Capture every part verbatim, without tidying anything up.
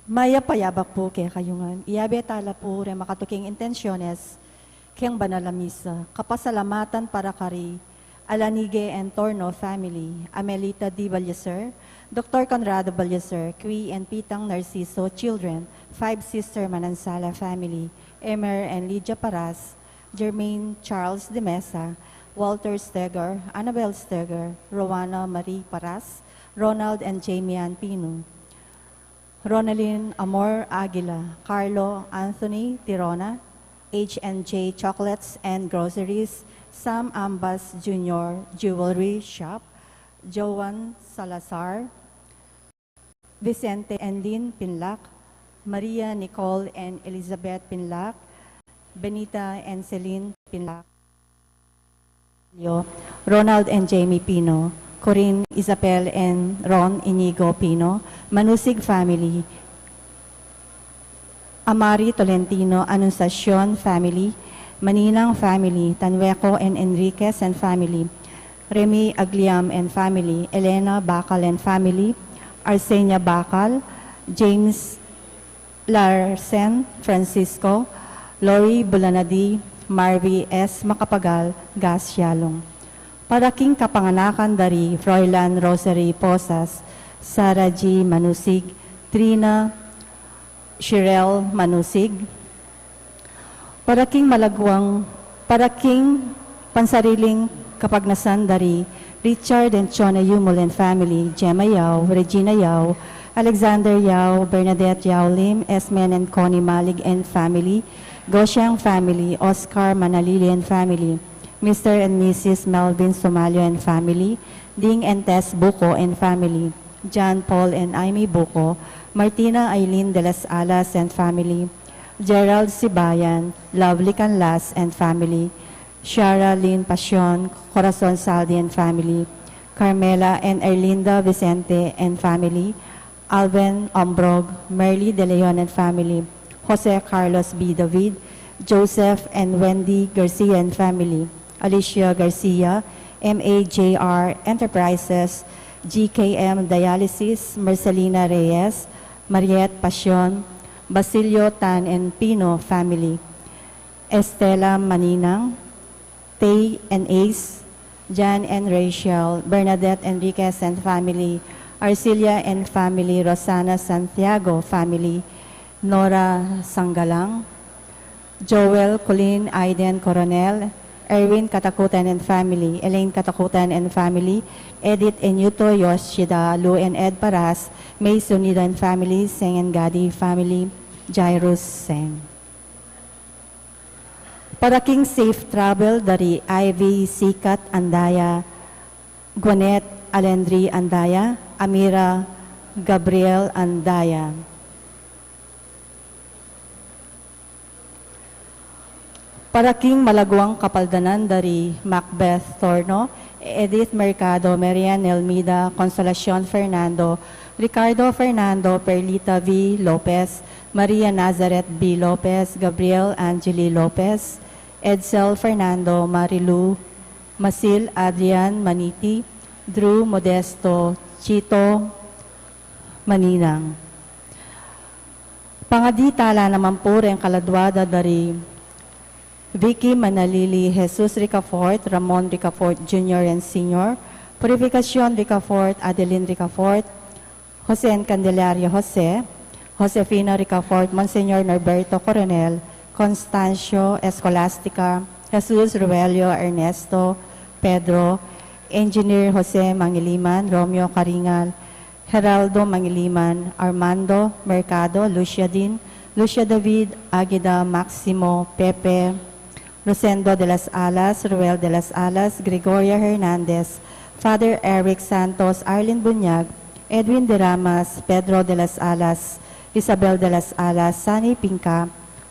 Mayap a yabak pu kekayu ngan. Iyabe tala pu reng makatuking intensyones keng banal a misa. Kapasalamatan para kari Alanige and Torno family, Amelita D. Ballester, Doctor Conrado Ballester, Qui and Pitang Narciso children, Five Sister Manansala family, Emer and Lydia Paras, Jermaine Charles de Mesa, Walter Steger, Annabel Steger, Rowana Marie Paras, Ronald and Jamie Ann Pino, Ronalyn Amor Aguila, Carlo Anthony Tirona, H and J Chocolates and Groceries, Sam Ambas Junior Jewelry Shop, Joan Salazar, Vicente and Lynn Pinlac, Maria Nicole and Elizabeth Pinlac, Benita and Celine Pinlac, Ronald and Jamie Pino, Corinne, Isabel and Ron Inigo Pino, Manusig family, Amari Tolentino, Anunciacion family, Maninang family, Tanweco and Enriquez and family, Remy Agliam and family, Elena Bacal and family, Arsenia Bacal, James Larsen Francisco, Lori Bulanadi, Marvy S. Macapagal, Gas Yalong. Para king kapanganakan dari Froilan Rosary Posas, Sarah G. Manusig, Trina Shirel Manusig. Para king malaguang, para king pansariling kapagnasan dari Richard and Chona Yumul and family, Gemma Yao, Regina Yao, Alexander Yao, Bernadette Yao Lim, Esmen and Connie Malig and family, Goshang family, Oscar Manalili and family, Mister and Missus Melvin Somalio and family, Ding and Tess Buco and family, John Paul and Amy Buco, Martina Eileen de las Alas and family, Gerald Sibayan, Lovely Canlas and family, Shara Lynn Pasion, Corazon Saldi and family, Carmela and Erlinda Vicente and family, Alvin Ombrog, Merly De Leon and family, Jose Carlos B. David, Joseph and Wendy Garcia and family, Alicia Garcia, M A J R Enterprises, G K M Dialysis, Marcelina Reyes, Mariette Pasion, Basilio Tan and Pino family, Estela Maninang, Tay and Ace, Jan and Rachel, Bernadette Enriquez and family, Arcilia and family, Rosana Santiago family, Nora Sanggalang, Joel, Colleen, Aiden Coronel, Erwin Katakutan and family, Elaine Katakutan and family, Edith Enyuto Yoshida, Lou and Ed Paras, May Sunido and family, Seng and Gadi family, Jairus Seng. Para king safe travel dari Ivy Sikat Andaya, Gwanet Alendri Andaya, Amira Gabriel Andaya. Para king malaguang kapaldanan dari Macbeth Torno, Edith Mercado, Marian Elmida, Consolacion Fernando, Ricardo Fernando, Perlita V. Lopez, Maria Nazareth B. Lopez, Gabriel Angeli Lopez, Edsel Fernando, Marilu Masil, Adrian Maniti, Drew Modesto, Chito Maninang. Pangadi tala naman pu reng kaladua da dari Vicky Manalili, Jesus Ricafort, Ramon Ricafort Junior and Senior, Purificacion Ricafort, Adeline Ricafort, Jose and Candelaria Jose, Josefina Ricafort, Monsignor Norberto Coronel, Constancio Escolastica, Jesus Ruelio Ernesto, Pedro, Engineer Jose Mangiliman, Romeo Caringal, Geraldo Mangiliman, Armando Mercado, Lucia Din, Lucia David, Agida, Maximo, Pepe, Rosendo de las Alas, Ruel de las Alas, Gregoria Hernandez, Father Eric Santos, Arlene Bunyag, Edwin de Ramas, Pedro de las Alas, Isabel de las Alas, Sunny Pinca,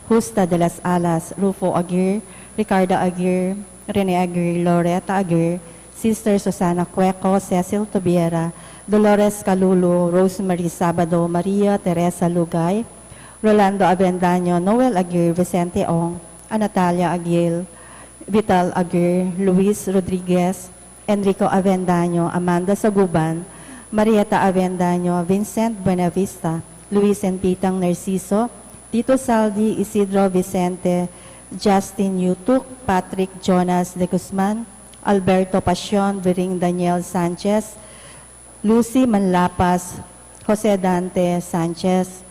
Justa de las Alas, Rufo Aguirre, Ricardo Aguirre, Rene Aguirre, Loretta Aguirre, Sister Susana Cueco, Cecil Tubiera, Dolores Calulu, Rosemary Sabado, Maria Teresa Lugay, Rolando Avendaño, Noel Aguirre, Vicente Ong, Anatalia Aguil, Vital Aguirre, Luis Rodriguez, Enrico Avendaño, Amanda Saguban, Marieta Avendaño, Vincent Buenavista, Luis and Pitang Narciso, Tito Saldi, Isidro Vicente, Justin Yutuk, Patrick Jonas de Guzman, Alberto Pasion, Biring Daniel Sanchez, Lucy Manlapas, Jose Dante Sanchez,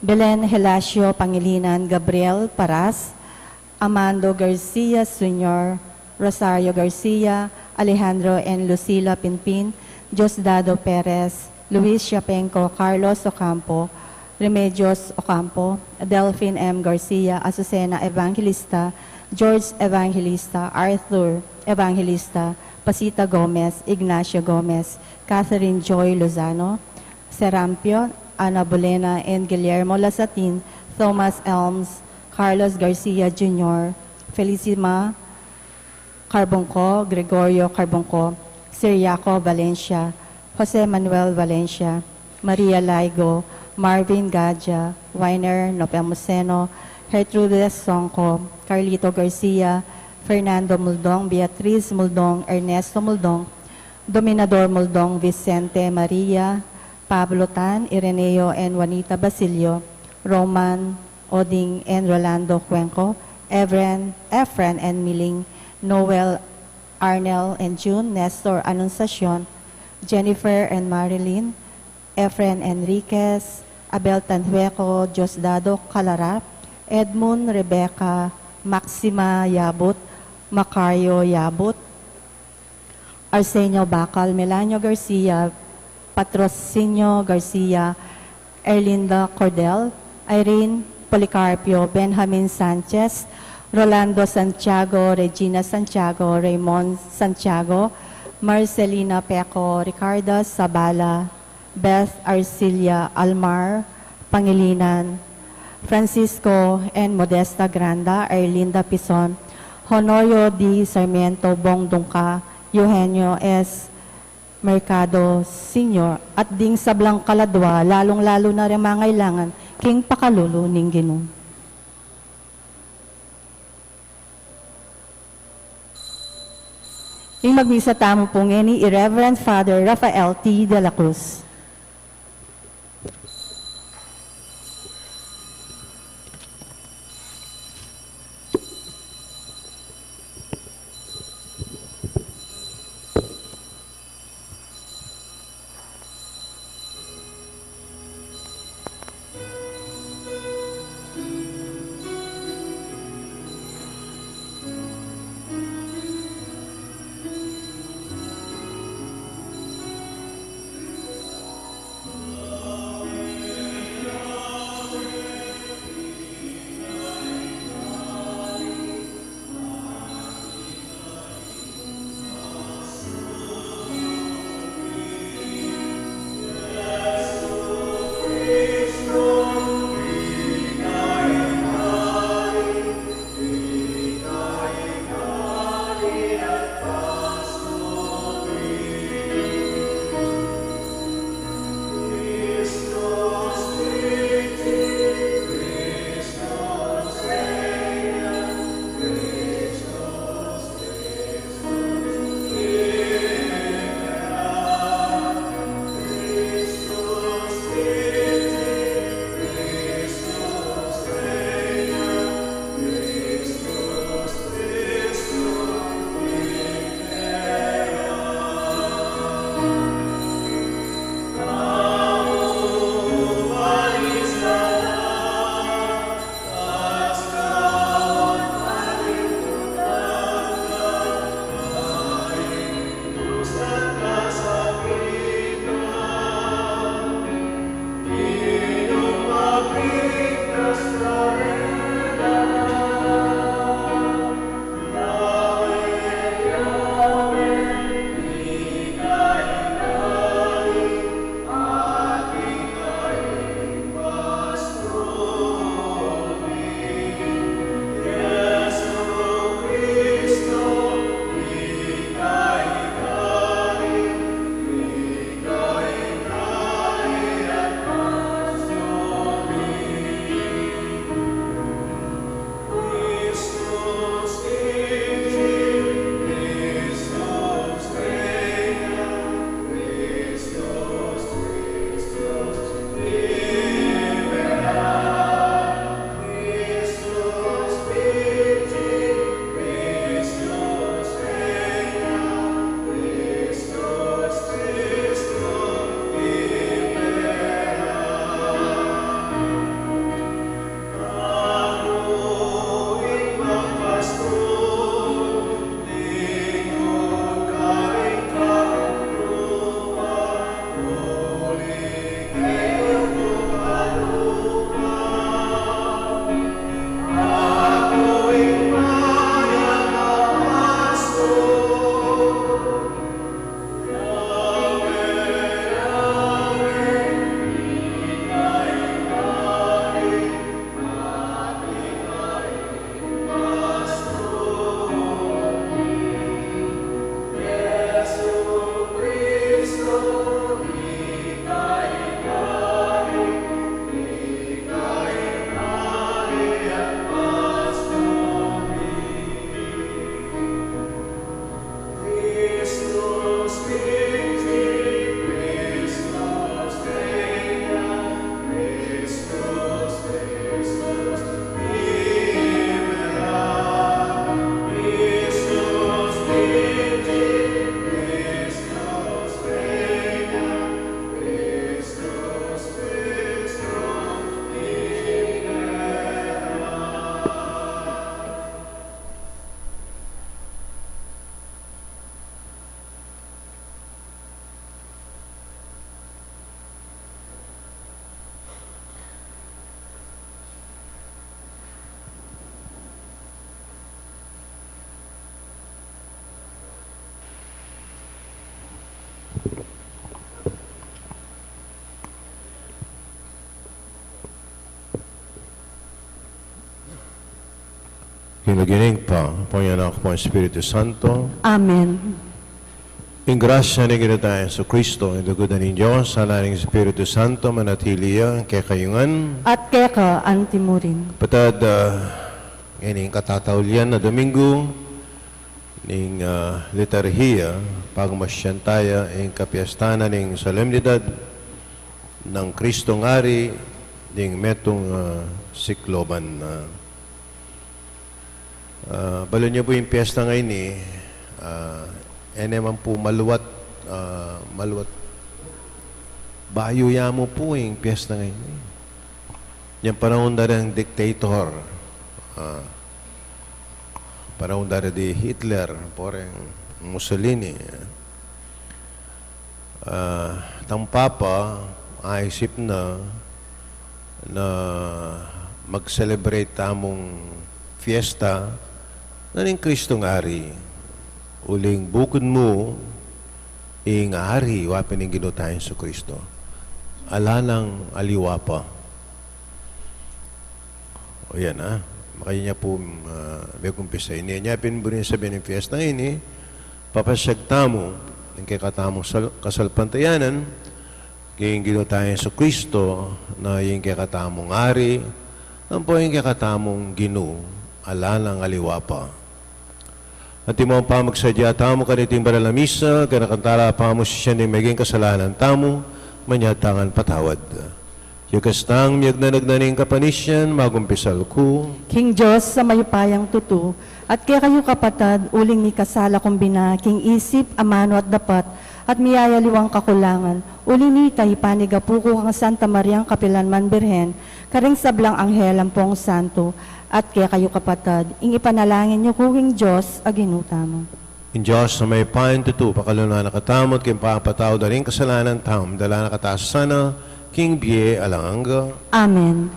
Belen Helacio Pangilinan, Gabriel Paras, Amando Garcia Senior, Rosario Garcia, Alejandro and Lucila Pinpin, Diosdado Perez, Luis Siapenco, Carlos Ocampo, Remedios Ocampo, Delphine M. Garcia, Azucena Evangelista, George Evangelista, Arthur Evangelista, Pasita Gomez, Ignacio Gomez, Catherine Joy Lozano, Serampio, Ana Bolena and Guillermo Lasatin, Thomas Elms, Carlos Garcia Junior, Felicima Carbonco, Gregorio Carbonco, Siriaco Valencia, Jose Manuel Valencia, Maria Laigo, Marvin Gadja, Winer Nepomuceno, Gertrudes Songco, Carlito Garcia, Fernando Muldong, Beatriz Muldong, Ernesto Muldong, Dominador Muldong, Vicente Maria, Pablo Tan, Ireneo and Juanita Basilio, Roman Oding and Rolando Cuenco, Evren, Efren and Miling, Noel, Arnel and June, Nestor Anunciacion, Jennifer and Marilyn, Efren Enriquez, Abel Tanhueco, Diosdado Calara, Edmund Rebecca, Maxima Yabut, Macario Yabut, Arsenio Bacal, Melanio Garcia, Patrocinio Garcia, Erlinda Cordel, Irene Policarpio, Benjamin Sanchez, Rolando Santiago, Regina Santiago, Raymond Santiago, Marcelina Peco, Ricarda Sabala, Beth Arcilia Almar Pangilinan, Francisco and Modesta Granda, Erlinda Pison, Honorio D. Sarmiento, Bong Dungca, Eugenio S. Mercado Senior, at ding sablang kaladwa, lalung-lalu na ring mangailangan king pakalulu ning Ginu. Ing magmisa tamu pu ngeni i Reverend Father Rafael T. de la Cruz. King lagyu ning Ibpa, ampo ning Anak, ampo ning Espiritu Santo. Amen. Ing grasya ning Ginu tang Jesucristo, ing lugud na ning Dios, sala ning Espiritu Santo, manatili ya kekayu ngan. At keka antimurin. Kapatad, ah, ngeni ing katataulian na Domingo ning, ah, liturhiya, pagmasyan taya ing kapiestan na ning solemnidad nang Kristong Ari ning metung, ah, sikloban na. Ah, balu yu pu ing piesta ngeni, ah, e ne man pu maluat, ah, maluat bayu ya mu pu ing piesta ngeni. Yang panaun da ring dictator, ah, panaun da ri di Hitler, ampo ring Mussolini, ah, itang Papa, aisip na, na mag-celebrate tamung fiesta na ning Kristong Ari. Uling bukun mu ing Ari, wa pin ing Ginu tang Jesucristo. Ala nang aliwa pa. O yan, ah. Makanyan ya pu, ah, megumpisa ini. Nya pin, buri ning sabyan ning fiesta ini, papasyag tamu ing kekatamung sal-, kasalpantayanan king Ginu tang Jesucristo, na ing kekatamung Ari, ampo ing kekatamung Ginu, ala nang aliwa pa. Antimo pamagsadya tamu kaniting banal a misa, kanakan tala pamusisyan ing meging kasalanan tamu, manyad tang patawad. King kastang miyagnanag na ning kapanisian, magumpisal ku king Dios a mayupayang tutu, at kekayu kapatad, uling mikasala kung bina king isip, amanu at dapat, at miyayaliwang kakulangan. Uli nita, ipanigapu ku kang Santa Mariang kapilanman Birhen, karing sablang anghel ampong santo, at kekayu kapatad, ing ipanalangin yu ku king Dios a Ginu tamu. Ing Dios a mayupayang tutu, pakalunahan na katamu at king pamapatawad da ring kasalanan tamu, dala na katamu sana king bie alang angga. Amen.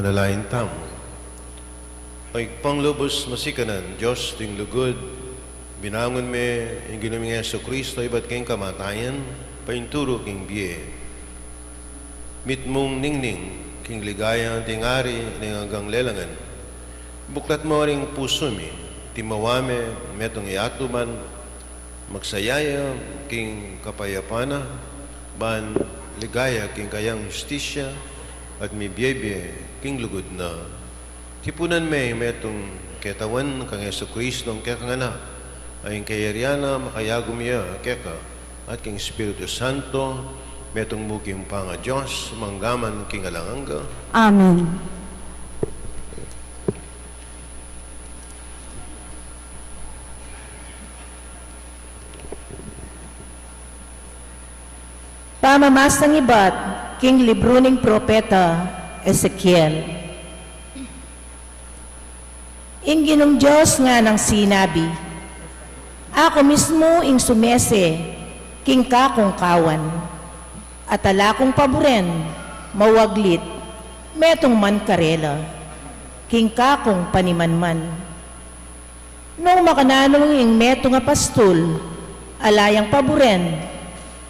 Manalangin tamu. O Ibpang lubus masikanan, Dios ding lugud, binangun me ing Ginu ming Jesucristo ibat king kamatayan, paintulu king bie. Mitmung ningning king ligaya ding Ari ning anggang lelangan. Buklat mu ring pusu mi, timawa me metung yatu ban magsaya ya king kapayapan na, ban ligaya king kayang hustisya, at mibie-bie king lugud na. Tipunan me metung ketawan kang Jesucristo, kekang Anak, a ing kayarian na makayagum ya keka at king Espiritu Santo, metung mu king panga-Dios, mangga man king alang angga. Amen. Pamamasang ibat king libru ning propeta Ezekiel. Ing Ginung Dios nganang sinabi, "Aku mismu ing sumese king kakung kawan, at ala kung paburen, mawaglit, metung man karela, king kakung panimanman." Nung makananu ing metung a pastul, ala yang paburen,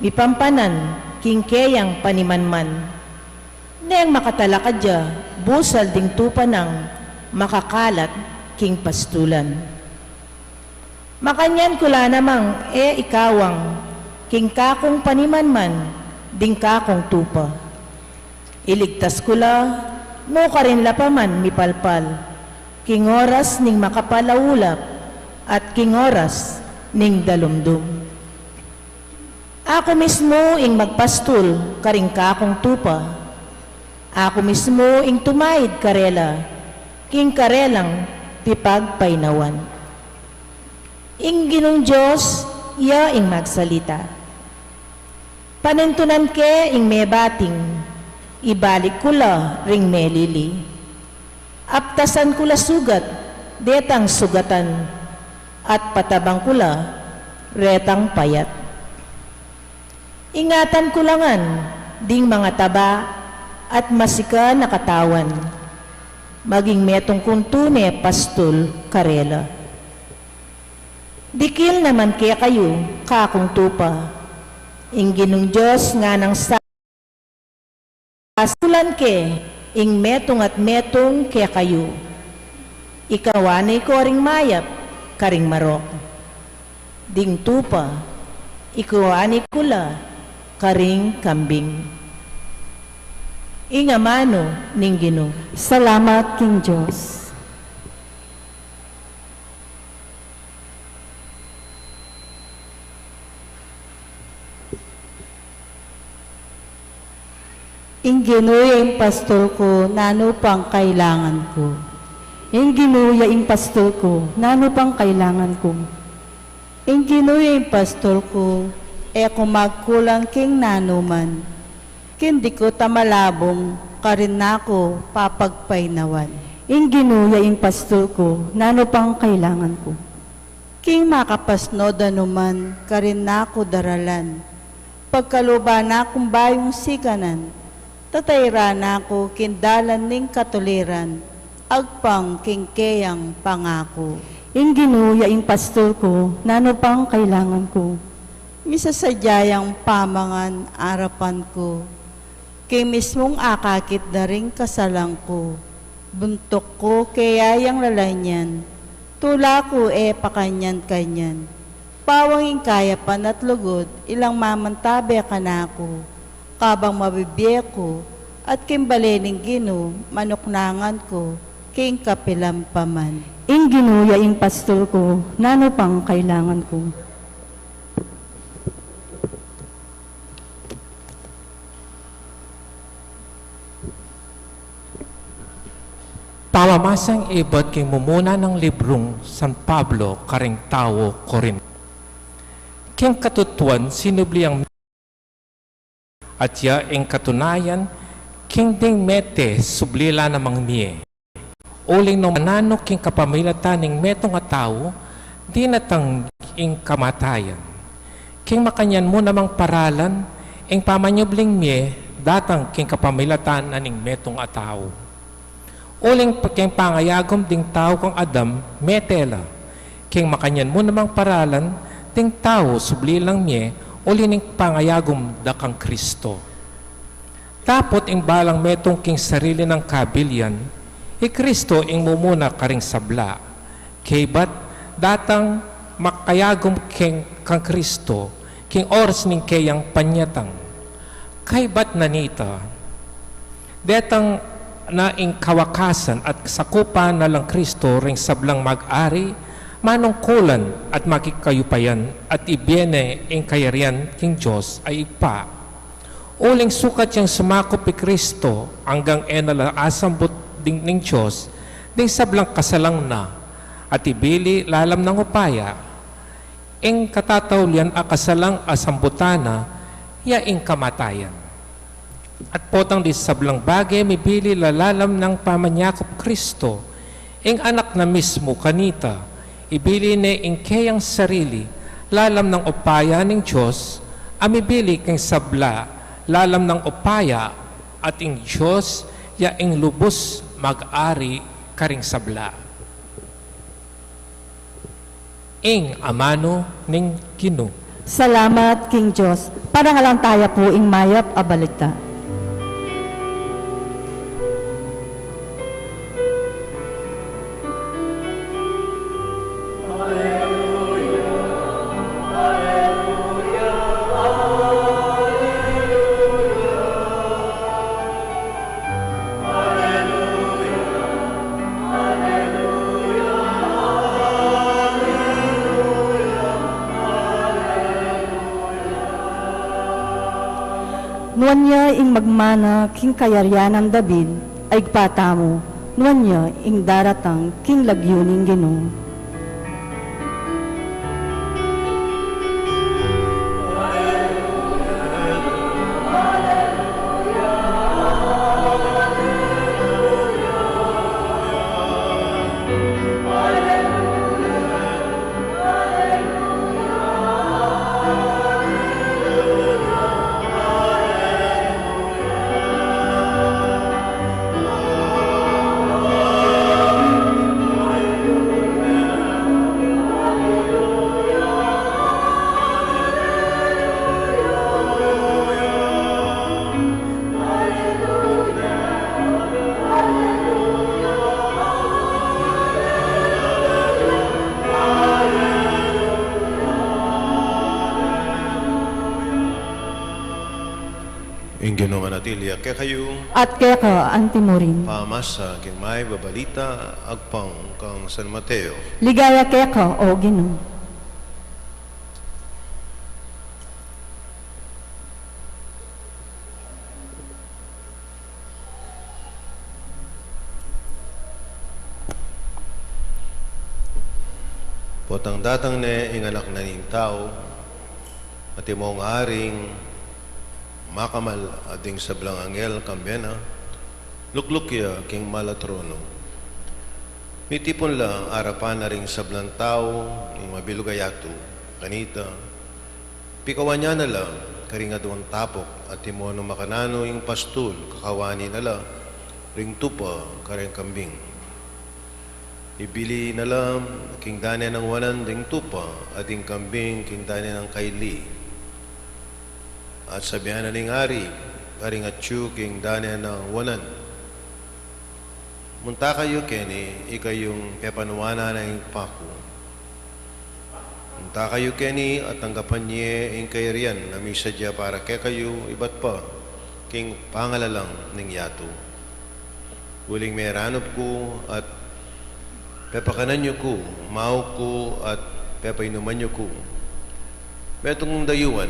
mipampanan king keyang panimanman, neng makatalakad ya busal ding tupa nang makakalat king pastulan. Makanyan ku la namang e ikawang king kakung panimanman ding kakung tupa. Iligtas ku la, nukarin la pa man mipalpal, king oras ning makapal a ulap, at king oras ning dalumdum. Aku mismu ing magpastul karing kakung tupa. Aku mismu ing tumaid karela, king karelang pipagpainawan. Ing Ginung Dios ya ing magsalita. Panintunan ke ing mebating, ibalik ku la ring melili. Aptasan ku la sugat detang sugatan, at patabang ku la retang payat. Ingatan ku la ngan ding mangataba at masikan a katawan, maging metung kung tune pastul karela. Dikil naman kekayu, kakung tupa, ing Ginung Dios nganang sa-, pastulan ke ing metung at metung kekayu. Ikawa ne ku ring mayap karing marok, ding tupa, ikawa ne ku la karing kambing. Ing amanu ning Ginu. Salamat king Dios. Ing Ginu ya ing pastul ku, nanu pang kailangan ku? Ing Ginu ya ing pastul ku, nanu pang kailangan ku? Ing Ginu ya ing pastul ku, e ku magkulang king nanuman. King dikut a malabung, karin na ku papagpainawan. Ing Ginu ya ing pastul ku, nanu pang kailangan ku? King makapasnud a numan, karin na ku daralan. Pagkaluban na kung bayung sikanan, tatairan na ku king dalan ning katuliran, agpang king keyang pangaku. Ing Ginu ya ing pastul ku, nanu pang kailangan ku? Misasadya yang pamangan arapan ku, king mismung akakit da ring kasalan ku. Buntuk ku keya yang lalanyan, tula ku e pakanyan-kanyan. Pawang ing kayapan at lugud, ilang mamantabe kanaku, kabang mabibie ku, at king bale ning Ginu, manuknangan ku, king kapilan pa man. Ing Ginu ya ing pastul ku, nanu pang kailangan ku? Pamamasang ibat king mumuna nang librung San Pablo karing tau Corinto. King katutuan, sinubli yang at ya ing katunayan, king ding mete subli la namang mie. Uling nung mananu king kapamilatan ning metung a tau, dinatang ing kamatayan. King makanyan mu namang paralan, ing pamanyubling mie datang king kapamilatan na ning metung a tau. Uling pa-, keng pangayagum ding tau kang Adam, mete la. Keng makanyan mu namang paralan, ding tau subli lang mie, uli ning pangayagum da kang Kristo. Dapot ing balang metung king sarili nang kabilian, i Kristo ing mumuna karing sabla. Kaybat datang makayagum keng kang Kristo, king oras ning keyang panyatang. Kaybat na nita, detang na ing kawakasan at sakupan na lang Kristo ring sablang mag-ari, manungkulan at makikayupayan at ibie ne ing kayarian king Dios a Ibpa. Uling sukat yang sumakup i Kristo, anggang e na la asambut ding ning Dios, ding sablang kasalang na, at ibili lalam nang upaya, ing katataulian a kasalang a sambutan na, ya ing kamatayan. At potang ding sablang bage mibili la lalam nang pamanyakup Kristo, ing Anak na mismu kanita, ibili ne ing keyang sarili, lalam nang upaya ning Dios, a mibili keng sabla, lalam nang upaya, at ing Dios, ya ing lubus mag-ari karing sabla. Ing amanu ning Ginu. Salamat king Dios. Parangalan taya pu ing mayap a balita. Nuan ya ing magmana king kayarian nang David, a Ibpa tamu, nuan ya ing daratang king lagyu ning Ginu. Ing Ginu manatili ya kekayu. At keka anti mu rin. Pamasa king mayap a balita agpang kang San Mateo. Ligaya keka, O Ginu. Potang datang ne ing Anak na ning Tau, atimong aring makamal at ding sablang anghel kambe na, lukluk ya king mal a trono. Mitipun la arapan na ring sablang tau ing mabilug a yatu kanita, pikawan ya na la karing aduang tapuk, at imo nung makananu ing pastul, kakawan na la ring tupa karing kambing. Ibili na la king dane nang wanan ding tupa, at ing kambing king dane nang kaili. At sabian na ning ari karing atyu king dane nang wanan, "Munta kayu keni, ikayung pepanuanan na ning Ibpa ku. Munta kayu keni at tanggapan ye ing kayarian a misadya para kekayu ibat pa king pangalalang ning yatu. Uling meranup ku at pepakanan yu ku, maug ku at pepainuman yu ku. Metung dayuan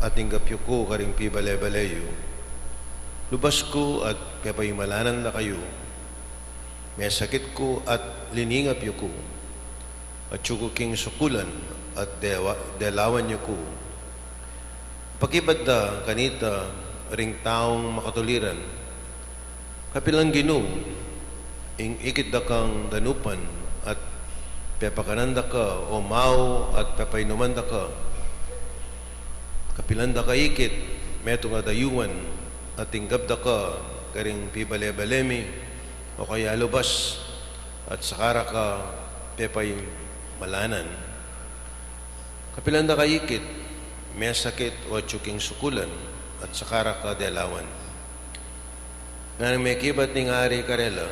at tinggap yu ku karing pibale-bale yu. Lubas ku at pepaimalanan da kayu. Mesakit ku at liningap yu ku. Atyu ku king sukulan at dewa-, delawan yu ku." Pakibat da kanita ring taung makatuliran, "Kapilan, Ginu, ing ikit da kang danupan at pepakanan da ka, o maug at pepainuman da ka? Kapilan da ka ikit, metung a dayuan at tinggap da ka karing pibale-bale mi? o kaya lubas, at saka ra ka pepaimalanan? Kapilan da ka ikit, mesakit o atyu king sukulan, at saka ra ka delawan? Nganang mekibat ning ari karela,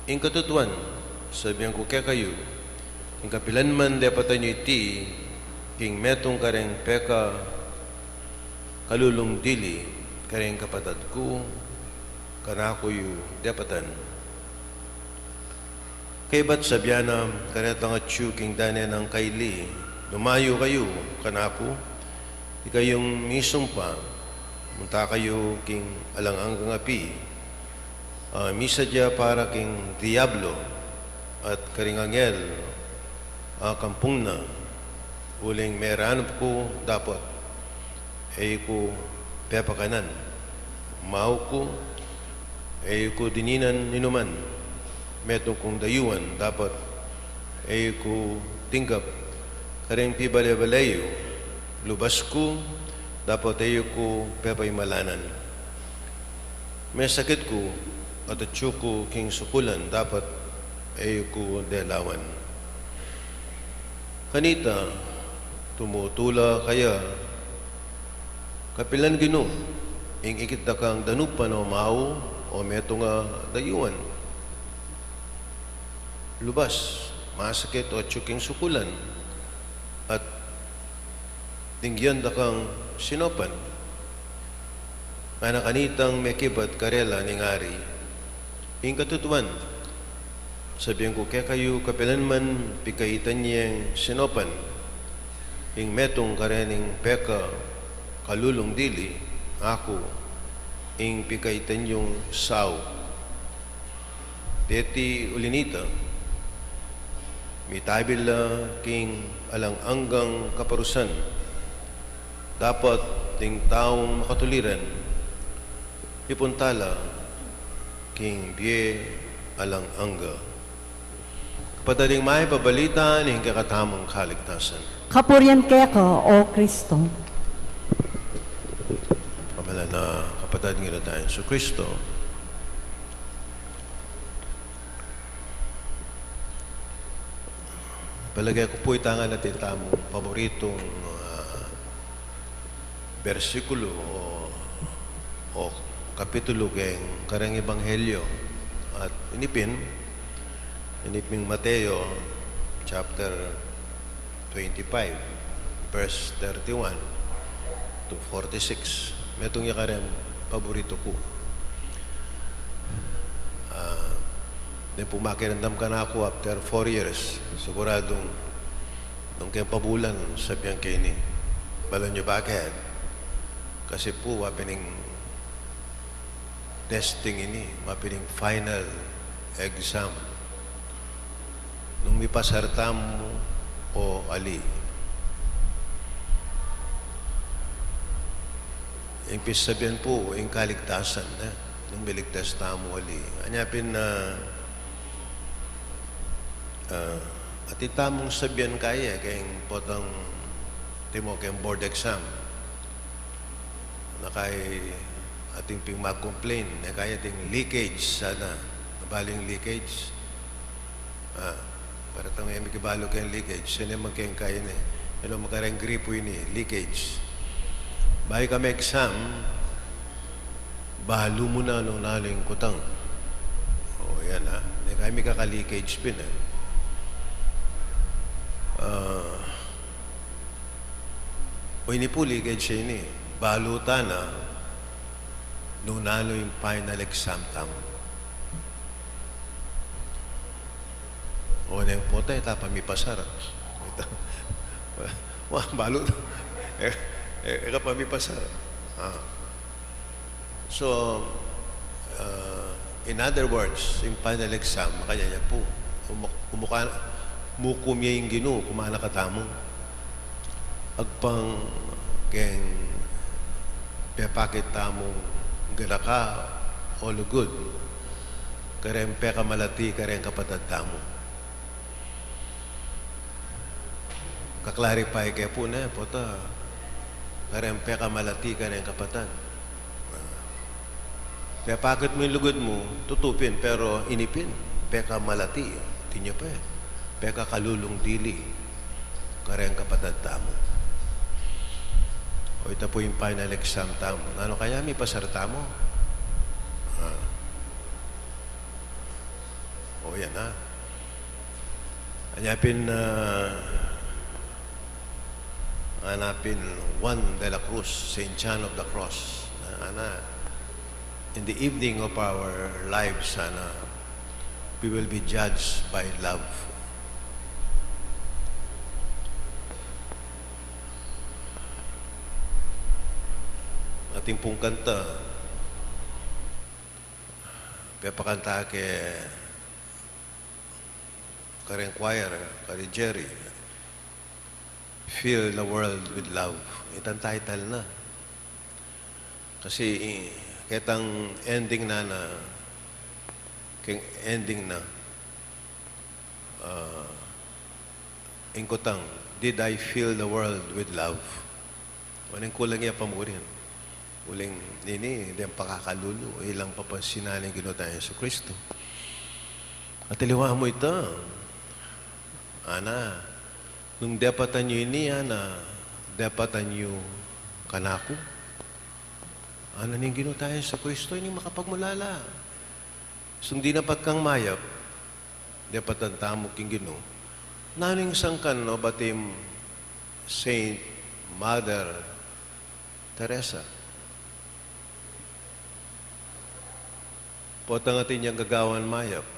Ing katutuan, sabian ku kekayu, ing kapilan man depatan yu iti king metung kareng pekakalulung dili kareng kapatad ku, kanaku yu depatan. Kaybat sabian na karetang atyu king dane nang kaili, Lumayu kayu kanaku, ikayung misumpa, munta kayu king alang anggang api, a misadya para king Diablo at karing anghel a kampung na. Uling meranup ku, dapot e ku pepakanan. Mau ku, e ku dininan inuman. Metung kung dayuan, dapot e ku tinggap kareng pibale-bale yu. Lubas ku, dapot e ku pepaimalanan. Mesakit ku, at atyu ku king sukulan, dapot e ku delawan. Kanita, tumutula kaya, Kapilan, Ginu, ing ikit da kang danupan o mau o metung a dayuan? Lubas, masakit o atyu king sukulan, at dinggian da kang sinopan? Ngana kanitang mekibat karela ning ari, Ing katutuan, sabian ku kekayu, kapilan man pikaitan yeng sinopan ing metung karening pekakalulung dili, aku ing pikaitan yung sau. Deti uli nita, mitabil la king alang anggang kaparusan. Dapot ding taung makatuliran, ipunta la king bie alang angga. Kapatad, ing mayap a balita ning kekatamung kaligtasan. Kapurian keka, O Kristo. Pamalan na, kapatad, ing Ginu tang Jesucristo. Palage ku pu ita ngan atin tamung paboritung, ah, bersikulu o, o kapitulu keng kareng ebanghelyo. At ini pin, ini pin Mateo chapter twenty-five, verse thirty-one to forty-six. Metung ya kareng paboritu ku. Ah, deng pu makiramdam kanaku after four years, siguradung nung keng pabulan, sabian ke ini. Balamu bakit? Kasi pu, wa pin ing testing ini, wa pin ing final exam. Nung mipasar tamu o ali. Ing pisasabian pu, ing kaligtasan, e? Nung miligtas tamu o ali. Anya pin, ah, ah, atin tamung sabian kaya, keng potang timo keng board exam. Na kaya atin pin mag-complain, na kaya atin leakage sana. Balu ing leakage? Ah, para tang e mikibalu keng leakage. Sene man keng kaya ini. Ano, makareng gripo ini, leakage. Bayu ka mag-exam, balu mu na nung nanu ing kutang. O, yan, ha. Ini kaya mikaka-leakage pin, e. Ah, o, ini pu, leakage ini. Balu ta na nung nanu ing final exam tamu. O, neng pota, e ta pa mipasar. Wa, balu ta. E, e, e ka pa mipasar. Ah. So, ah, in other words, ing final exam, makanyan ya pu. Umu-, umuka-, mukum ya ing Ginu, kumana katamu. Agpang keng pepakit tamung galaka o lugud kareng pekamalati kareng kapatad tamu. Ka-clarify ke pu, ne, pota, kareng pekamalati kareng kapatad. Pepakit mu ing lugud mu, tutu pin, pero ini pin, pekamalati, atin ya pa, pekakalulung dili kareng kapatad tamu. O, ita pu ing final exam tamu. Nanu kaya mipasar tamu? Ah. O, yan, ha. Anya pin, ah, ana pin Juan de la Cruz, Saint John of the Cross. Ana, in the evening of our lives, ana, we will be judged by love. Atin pung kanta, pepakanta ke kareng choir, kari Jerry, Fill the World with Love. Itang title na. Kasi, i-, ketang ending na, na, keng ending na, ah, ing kutang, "Did I fill the world with love?" Neng kulang ya pa murin. Uling nini, deng pakakalulu, ilang papansinan ning Ginu tang Jesucristo. At aliwa mu ita, ana, nung depatan yu ini, ana, depatan yu kanaku. Ana ning Ginu tang Jesucristo, ini makapagmulala. Sung dinapat kang mayap, depatan tamu king Ginu. Nanu ing sangkan o batim Saint Mother Teresa? Potang atin yang gagawan mayap,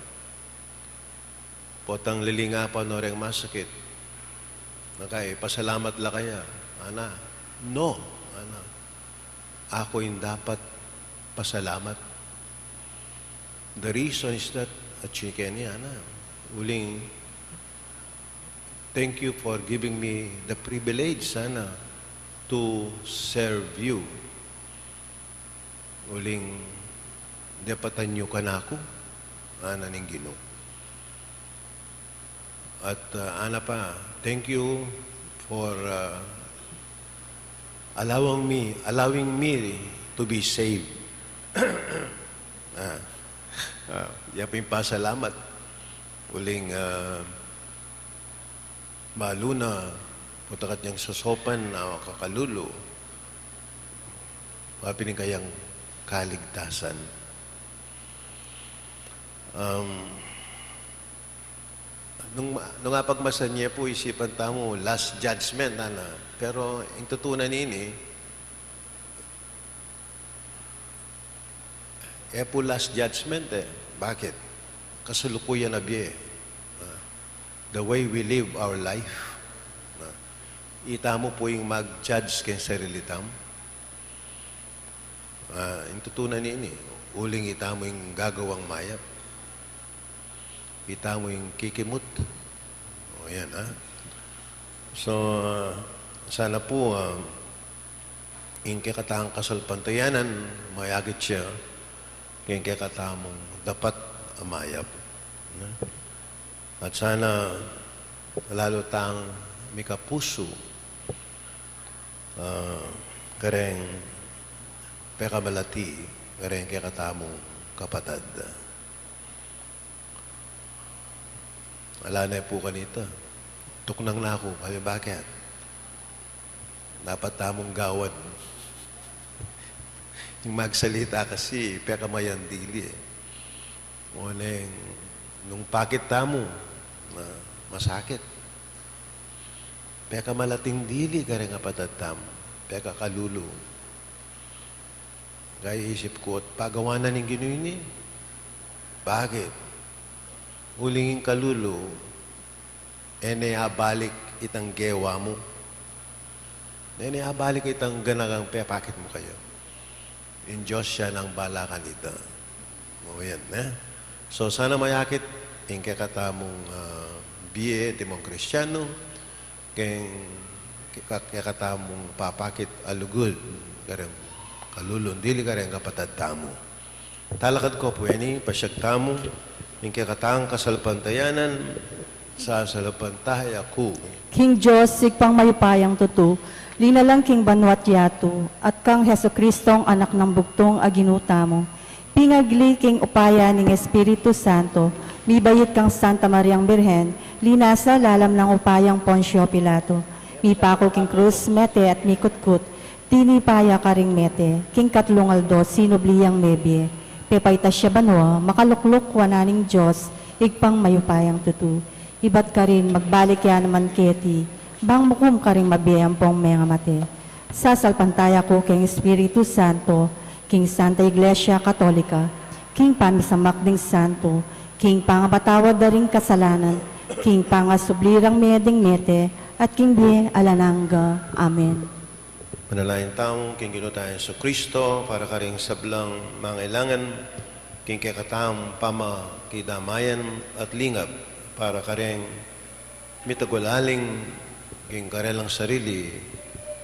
potang lilingapan o reng masakit, naka, ipasalamat la kaya? Ana, no. Ana, aku ing dapat pasalamat. The reason is that, atyu keni, ana, uling, "Thank you for giving me the privilege, ana, to serve you." Uling, "Depatan yu kanaku," ana ning Ginu. At, ah, ana pa, "Thank you for, ah, allowing me, allowing me to be saved." Ah, ah, ya pa ing pasalamat. Uling, ah, balu na, putakat yang sosopan a kakalulu, wa pin ing kayang kaligtasan. Um, nung, nung apagmasan ye pu, isipan tamu, Last Judgment, ana. Pero ing tutu na nini, e pu Last Judgment, e. Bakit? Kasalukuyan na bie. Ah, the way we live our life. Ah, itamu pu ing mag-judge keng sarili tamu. Ah, ing tutu na nini, uling itamu ing gagawang mayap. Itamu ing kikimut. O, yan, ha? So, ah, sana pu, ah, ing kekatang kasalpantayanan, mayakit ya keng kekatamung dapat a mayap. At sana lalu tang mikapusu, ah, kareng pekamalati kareng kekatamung kapatad. Ala na pu kanita. Tuknang na ku, kaya bakit? Dapat tamung gawan. Ing magsalita kasi, pekamayandili, e. Nguneng, nung pakit tamu, na masakit. Pekamalating dili kareng kapatad tamu, pekakalulu. Kaya isip ku, at pagawan na ning Ginu ini. Bakit? Uling ing kalulu, e ne abalik itang gewa mu. E ne abalik itang ganakang pepakit mu kaya. Ing Dios ya nang bala kanita. O, yan, e. So, sana mayakit ing kekatamung, ah, bie, timung Kristiano, keng, keka-, kekatamung papakit a lugud kareng kalulu, dili kareng kapatad tamu. Talakad ku pu ini, pasyag tamu ing kekatang kasalpantayanan, sasalpantaya ku king Dios, Ibpang mayupayang tutu, linalang king banua't yatu, at kang Jesucristong Anak nang bugtung a Ginu tamu. Pinagli king upaya ning Espiritu Santo, mibayit kang Santa Mariang Birhen, linasa lalam nang upayang Poncio Pilato, mipaku king krus, mete at mikutkut, tinipa ya karing mete, king katlung aldo sinubli yang mebie, pepaitas ya banua, makalukluk wanan ning Dios, Ibpang mayupayang tutu. Ibat karin magbalik ya naman keti, bang mukum karing mabie ampong mengamate. Sasalpantaya ku king Espiritu Santo, king Santa Iglesia Katolika, king pamisamak ding santo, king pangabatawad da ring kasalanan, king pangasubli rang mie ding mete, at king bie alang angga. Amen. Manalangin tamu king Ginu tang Jesucristo para karing sablang mangailangan, king kekatang pamakidamayan at lingap, para karing mitagulaling king karelang sarili,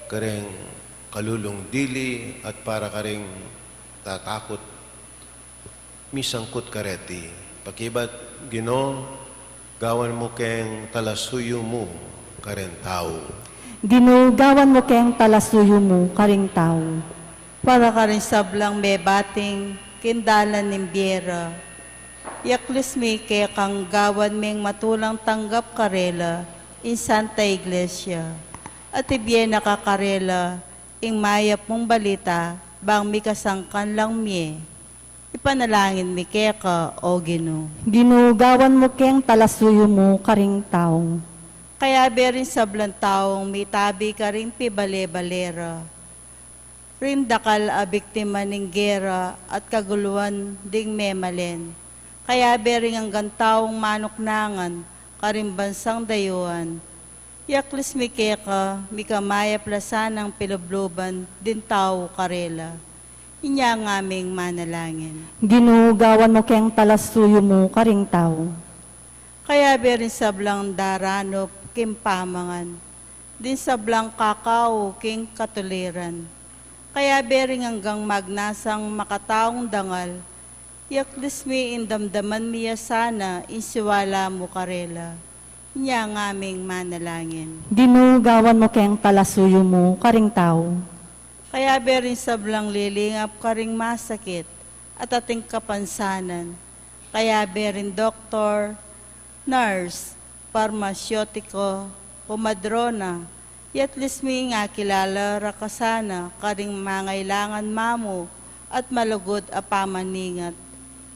karing kalulung dili, at para karing tatakut misangkut kareti. Pakibat, Ginu, gawan mu keng talasuyu mu karing tau. Ginu, gawan mu keng talasuyu mu karing tau. Para karing sablang mebating king dalan ning bie ra, yaklis mi kekang gawan ming matulang tanggap karela ing Santa Iglesia, at ibie na ka karela ing mayap mung balita, bang mikasangkan lang mie. Ipanalangin mi keka, O Ginu. Ginu, gawan mu keng talasuyu mu karing tau. Kayabe ring sablang taung mitabi karing pibale-bale ra, ring dakal a biktima ning gera at kaguluan ding memalen. Kayabe ring anggang taung manuknangan karing bansang dayuan, yaklis mi keka, mikamayap la sanang pilubluban ding tau karela. Inya ngaming manalangin. Ginu, gawan mu keng talasuyu mu karing tau. Kayabe ring sablang daranup king pamangan, ding sablang kakau king katuliran. Kayabe ring anggang magnasang makataung dangal, yaklis mi ing damdaman mi ya sana ing siwala mu karela. Inya ngaming manalangin. Ginu, gawan mu keng talasuyu mu karing tau. Kayabe ring sablang lilingap karing masakit at ating kapansanan. Kayabe ring doktor, nurse, parmasyotiko, kumadrona, yaklis mi ing akilala ra ka sana karing mangailangan mamu at malugud a pamaningat.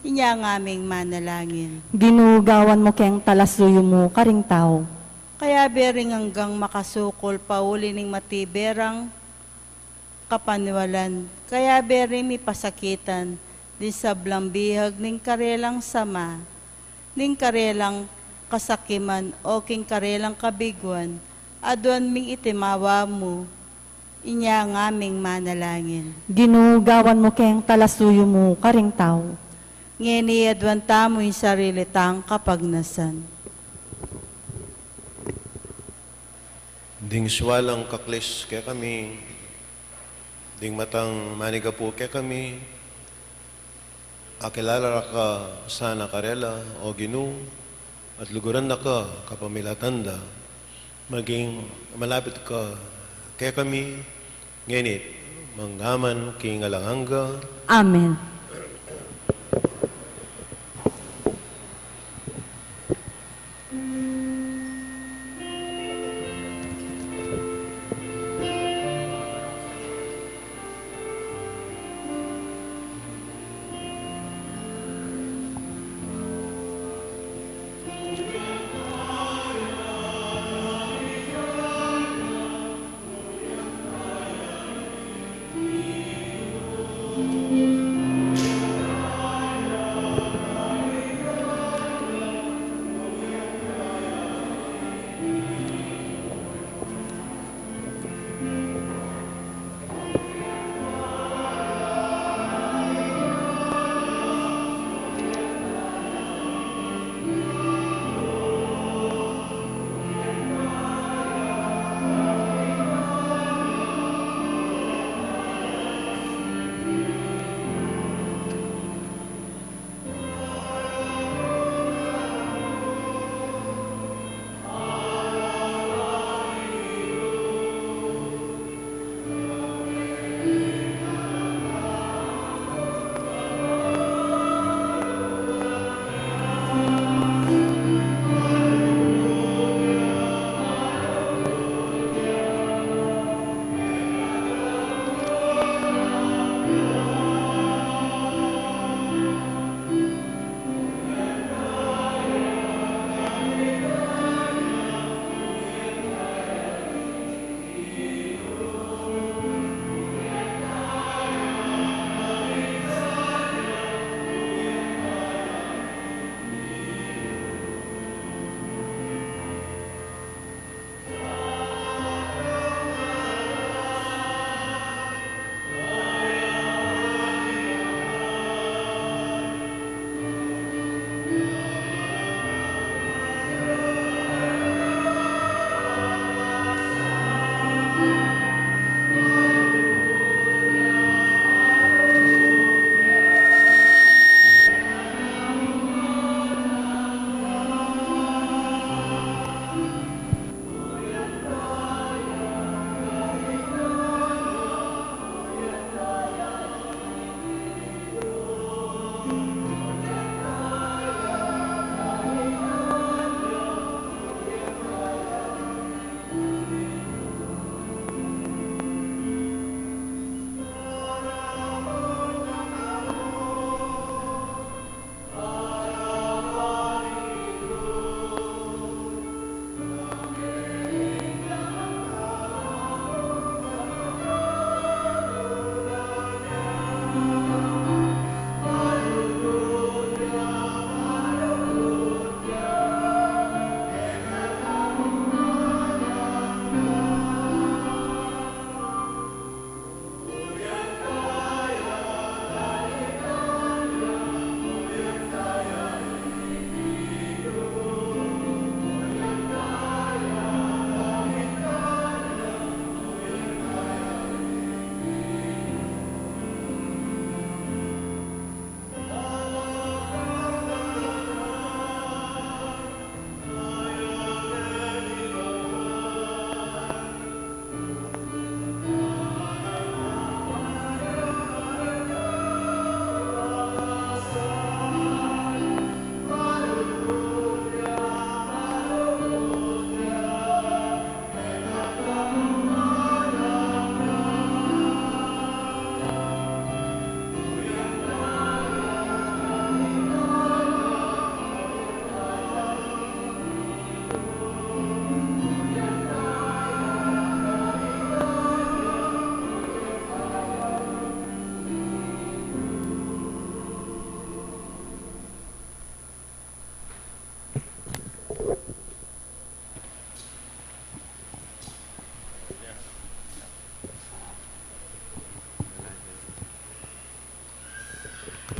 Inya ngaming manalangin. Ginu, gawan mu keng talasuyu mu karing tau. Kayabe ring anggang makasukul pauli ning matibe rang kapanwalan, kayabe ring mipasakitan ding sablang bihag ning karelang sama, ning karelang kasakiman o king karelang kabiguan, aduan ming itimawa mu. Inya ngaming manalangin. Ginu, gawan mu keng talasuyu mu karing tau. Ngeni aduan tamu ing sarili tang kapagnasan. Ding siwalang kaklis kekami, ding matang manigapu kekami, akilala ra ka sana karela, O Ginu, at luguran na ka kapamilatan da, maging malapit ka kekami, ngeni't manggaman king alang angga. Amen.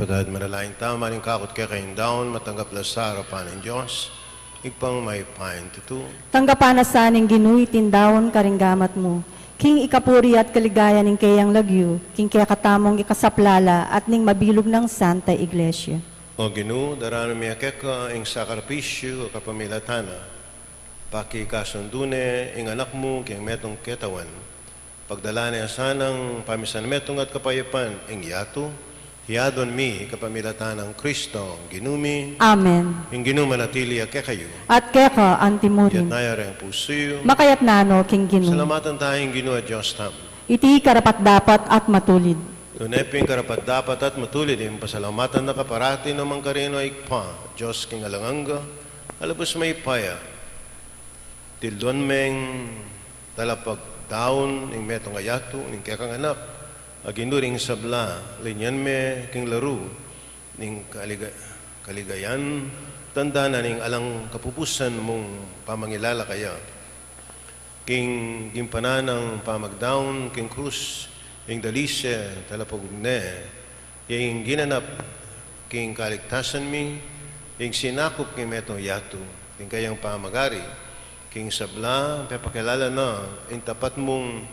Patawaran na la ning Tama ing kakut kekayung daun, matanggap la sa arapan ning Dios, Ibpang mayupayang tutu. Tanggapan na sa ning Ginu iting daun karing gamat mu, king ikapuri at kaligayan ning keyang lagyu, king kekatamung ikasaplala at ning mabilug nang Santa Iglesia. O Ginu, daraun mi keka ing sakripisyu a kapamilatan na, pakikasundu ne ing Anak mu king metung katawan. Pagdalan na sanang pamisan metung at kapayapan ing yatu, hiyaduan mi kapamilatan nang Kristong Ginu mi. Amen. Ing Ginu manatili ya kekayu. At keka antimurin. Itas yu ring pusu yu. Makaitas na no king Ginu. Pasalamatan taya ing Ginu a Dios tamu. Iti karapat-dapat at matulid. Tune pin karapat-dapat at matulid ing pasalamatan da ka parati nung mangkarinu, Ibpa, Dios king alang angga, a lubus mayupaya. Tilduan meng talapagdaun ning metung a yatu, ning kekang Anak a Ginu ring sabla, linyan me king laru ning kaliga-, kaligayan, tanda na ning alang kapupusan mung pamangilala kaya. King gimpanan nang pamagdaun king krus, ing dalise talapagug ne, ing ginanap king kaligtasan mi, ing sinakup king metung a yatu, king kayang pamagari, king sabla, pepakilala na ing tapat mung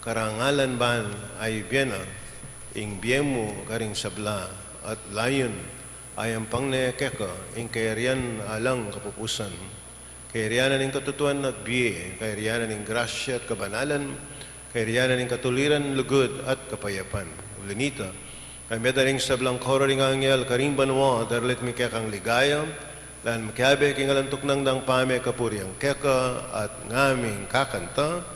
karangalan ban a ibie na, ing bie mu karing sabla, at layun a yampang ne keka ing kayarian alang kapupusan. Kayarian na ning katutuan at bie, kayarian na ning grasya at kabanalan, kayarian na ning katuliran, lugud at kapayapan. Uli nita, kambe da ring sablang koro ring anghel karing banua, daralit mi kekang ligaya, lan makiabe king alang tuknang dang pamikapurian keka, at ngaming kakanta.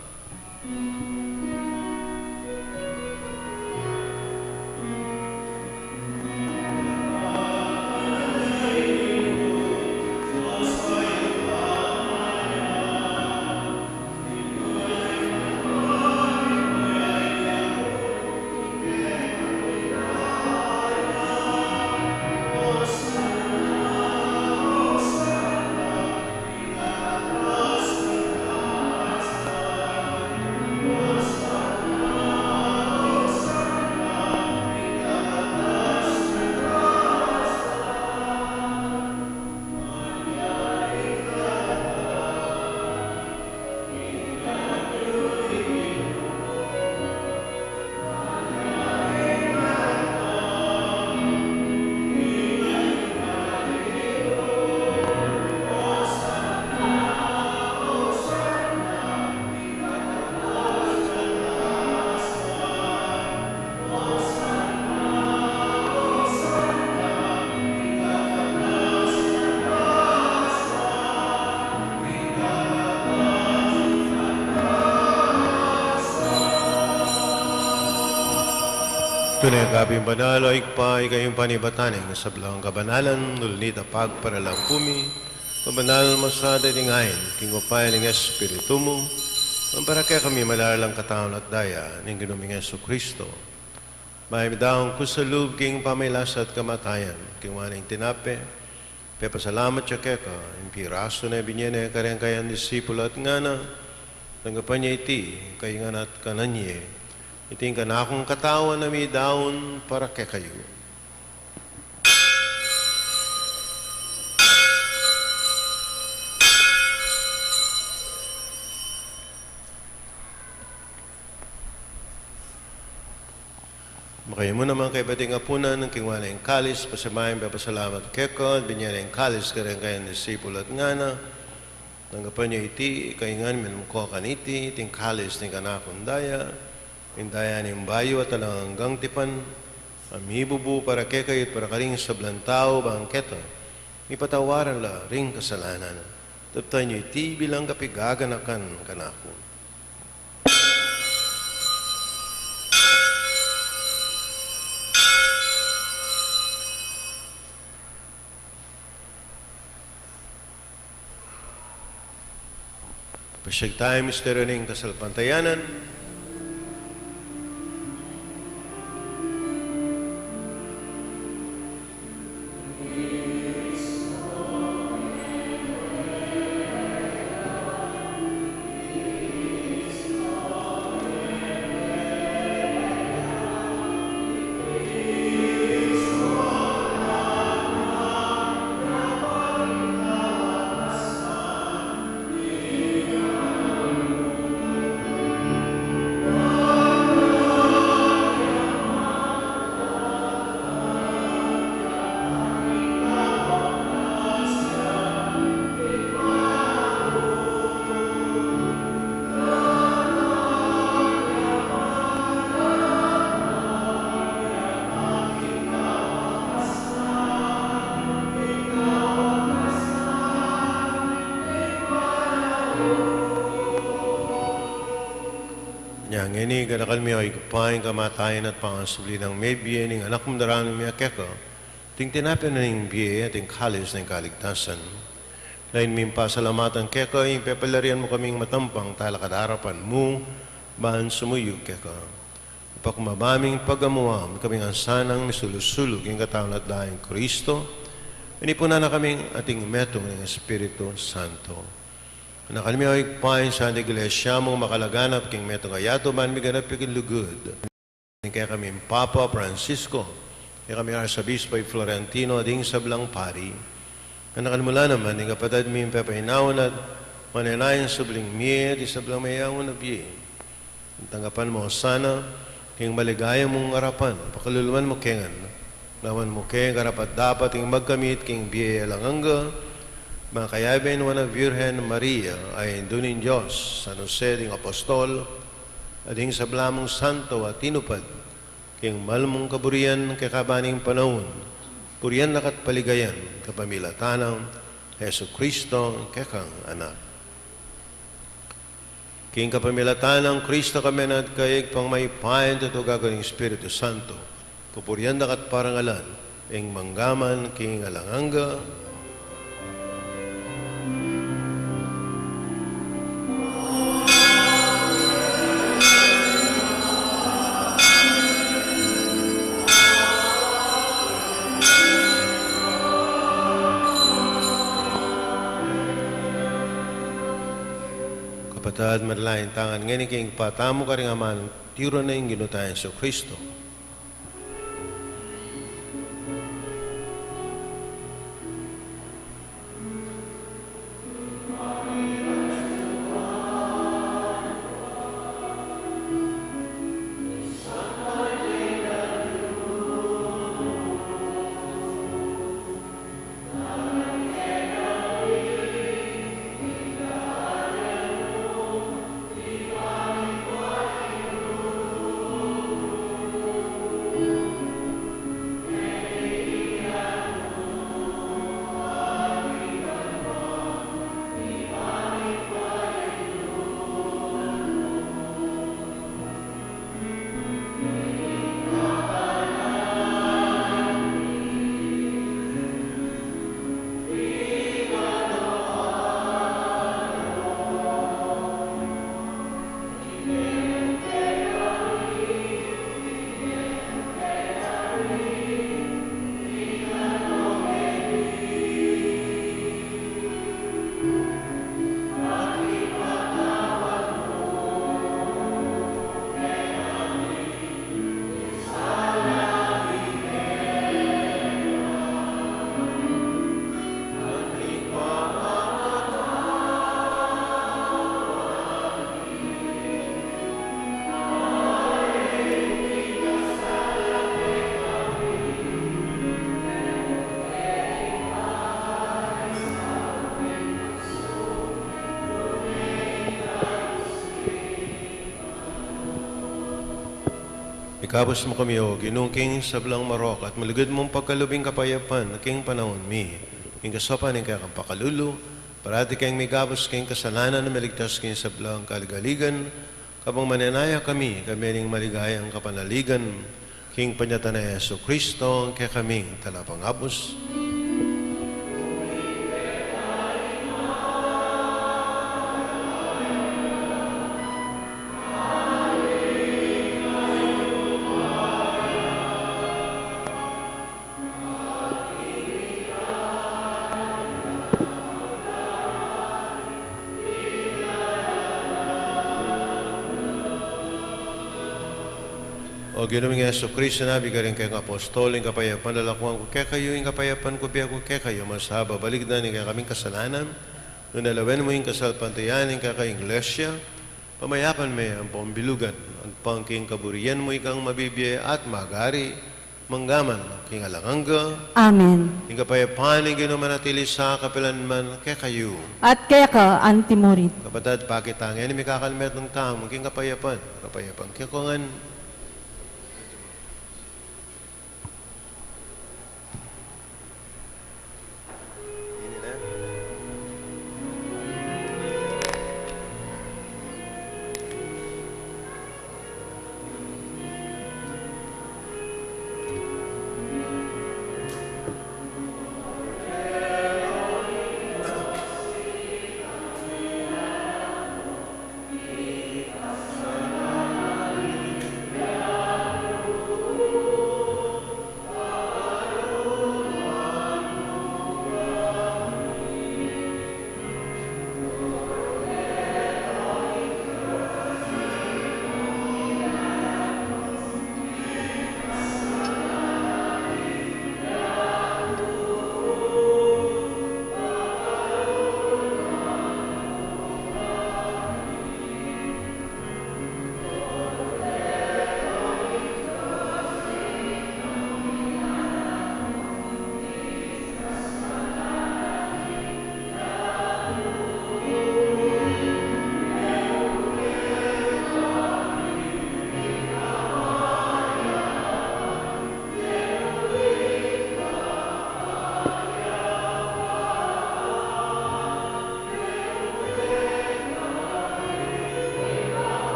Tune ka pin banal, o Ibpa, ika ing panibatan ning sablang kabanalan, uli nita pagparalan ku mi, mabanal mu sa ding ain, king upaya ning Espiritu mu, ampo para kekami malalang katawan at daya ning Ginu ming Jesucristo. Mayap mi daun ku sa lub king pamagkasakit at kamatayan, kinua ne ing tinape, pepasalamat ya keka, ing pirasu ne, binie ne kareng kayang disipulu at ngana, tanggapan ye iti, kayu ngan at kanan ye, iti ing kanakung katawan a midaun para kekayu. Makayamu naman kaybat ing apunan, kinua ne ing kalis, pasibayu pepasalamat keka, binie ne ing kalis kareng kayang disipulu at ngana, tanggapan ye iti, kayu ngan minum ko kaniti, iti ing kalis ning kanakung daya, ing daya ning bayu at alang anggang tipan, a mibubu para kekayu at para karing sablang tau, bang keta mipatawaran la ring kasalanan. Daptan yu iti bilang kapaganakan kanaku. Pasyag taya ing misteryu ning kasalpantayanan. Ngeni, ganakal mi, o Ibpa, ing kamatayan at pangasubli nang mebie ning Anak mung darang mi keka, ating tinape na ning bie, ating kalis ning kaligtasan. Lain ming pasalamatan keka ing pepalarian mu kaming matampang talakad king arapan mu, ban sumuyu keka. Ipakumbaba ming pagamuan, mikaming asanang misulu-sulu king katawan at daya nang Kristo, inipunan na kaming ating metung ning Espiritu Santo. Ganakal mi, o Ibpa, ing Santa Iglesia mung makalaganap king metung a yatu, ban miganap ya king lugud. Ing kekaming Papa Francisco, ing kekaming Arsobispo i Florentino, ding sablang pari. Ganakal mu la naman ing kapatad ming pepainawa at manenaya king subling mie, ding sablang meangu na bie. Tanggapan mu la sana king maligaya mung arapan, pakalulu mu la kami ngan. Gawan mu kaming karapat-dapat ing magkamit king bie alang angga, makayabe ning Nuan a Virgen Maria, a Indu ning Dios, San Jose ding Apostol, at ding sabla mung santo a tinupad king mal mung kaburian king kabang panaun, purian da ka at paligayan, kapamilatan nang Jesucristo, kekang Anak. King kapamilatan nang Kristo, kambe na at kaya, Ibpang mayupaya, tutu gaga ning Espiritu Santo, pupurian da ka at parangalan, ing mangga man king alang angga. Kapatad, manalangin tamu ngan ngeni king patamu karing amanung tiru na ing Ginu tang Jesucristo. Ikabus mu kami, O Ginu, king sablang marok, at malugud mung pagkalub ing kapayapan king panaun mi. King kasaupan ning kekang pakalulu, parati keng mikabus king kasalanan, miligtas king sablang kaligaligan, kabang manenaya kami, kambe ning maligayang kapanaligan, king panyatang nang Jesucristo, kekaming talapangabus. O Ginu ming Jesucristo, a bie karing kekang apostol ing kapayapan, lalakuan ku kekayu ing kapayapan ku bie ku kekayu, masababalikdan ing kekaming kasalanan, nune lawen mu ing kasalpantayanan ning kekang Iglesia, pamayapan me ampong bilugan, agpang king kaburian mu ikang mabibie at magari, mangga man king alang angga. Amen. Ing kapayapan ning Ginu manatili sa kapilan man kekayu. At keka antimurin. Kapatad, pakit tamu ngan ing mikakalmetung tamu king kapayapan. Kapayapan kekongan.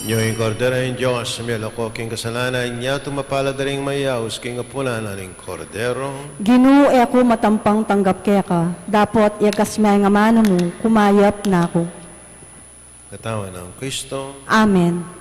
Nyo ing Kordero ning Dios, mialako king kasalanan, inyatu mapalad a ring mayaus king apunan ning Kordero. Ginu, e ku matampang tanggap keka, dapot iagas me ing amanu mu, kumayap na ku. Katawan nang Kristo. Amen.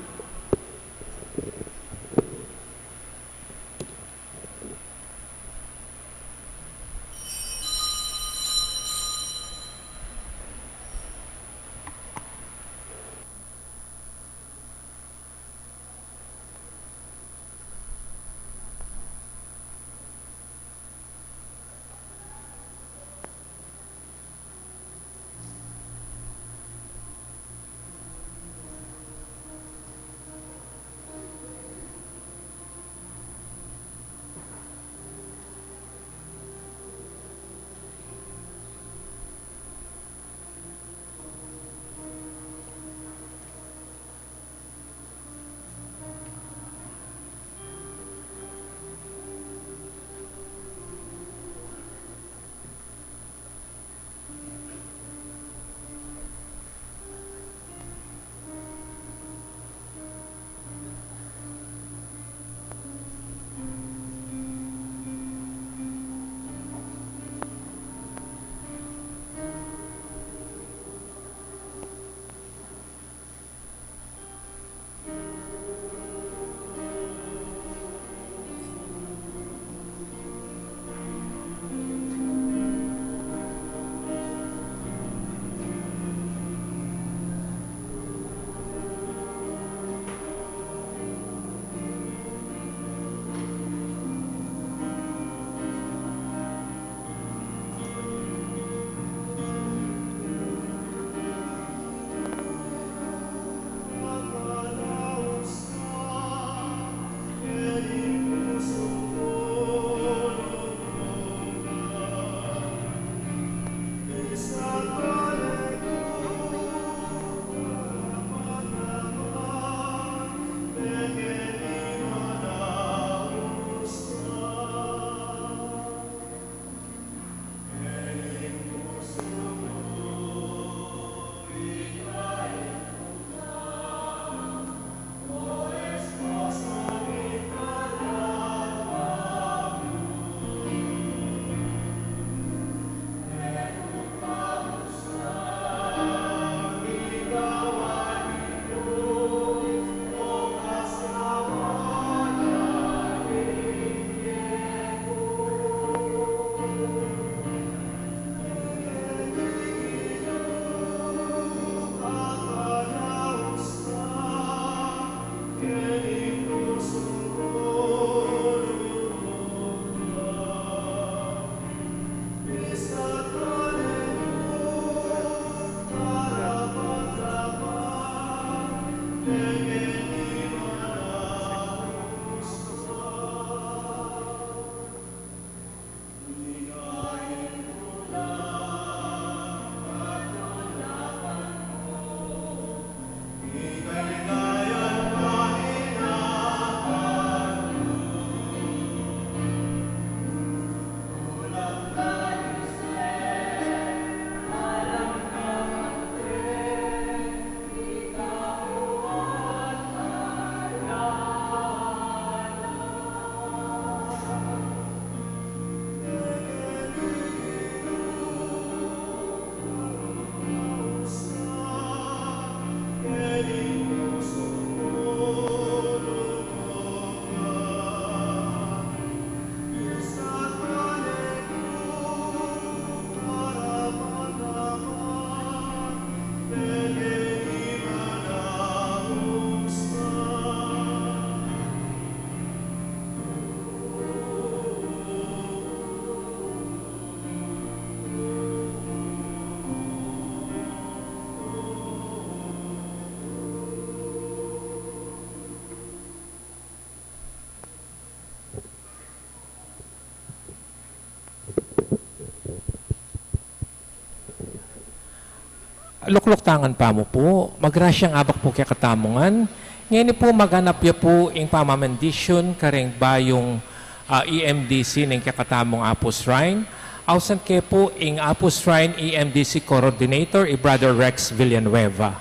Lukluk tangan pa mu pu, magrasyang abak pu kekatamu ngan. Ngeni pu, maganap ya pu ing pamamandisyun karing bayung, ah, E M D C ning kekatamung Apu Shrine. Ausan ke pu ing Apu Shrine E M D C Coordinator, i Brother Rex Villanueva.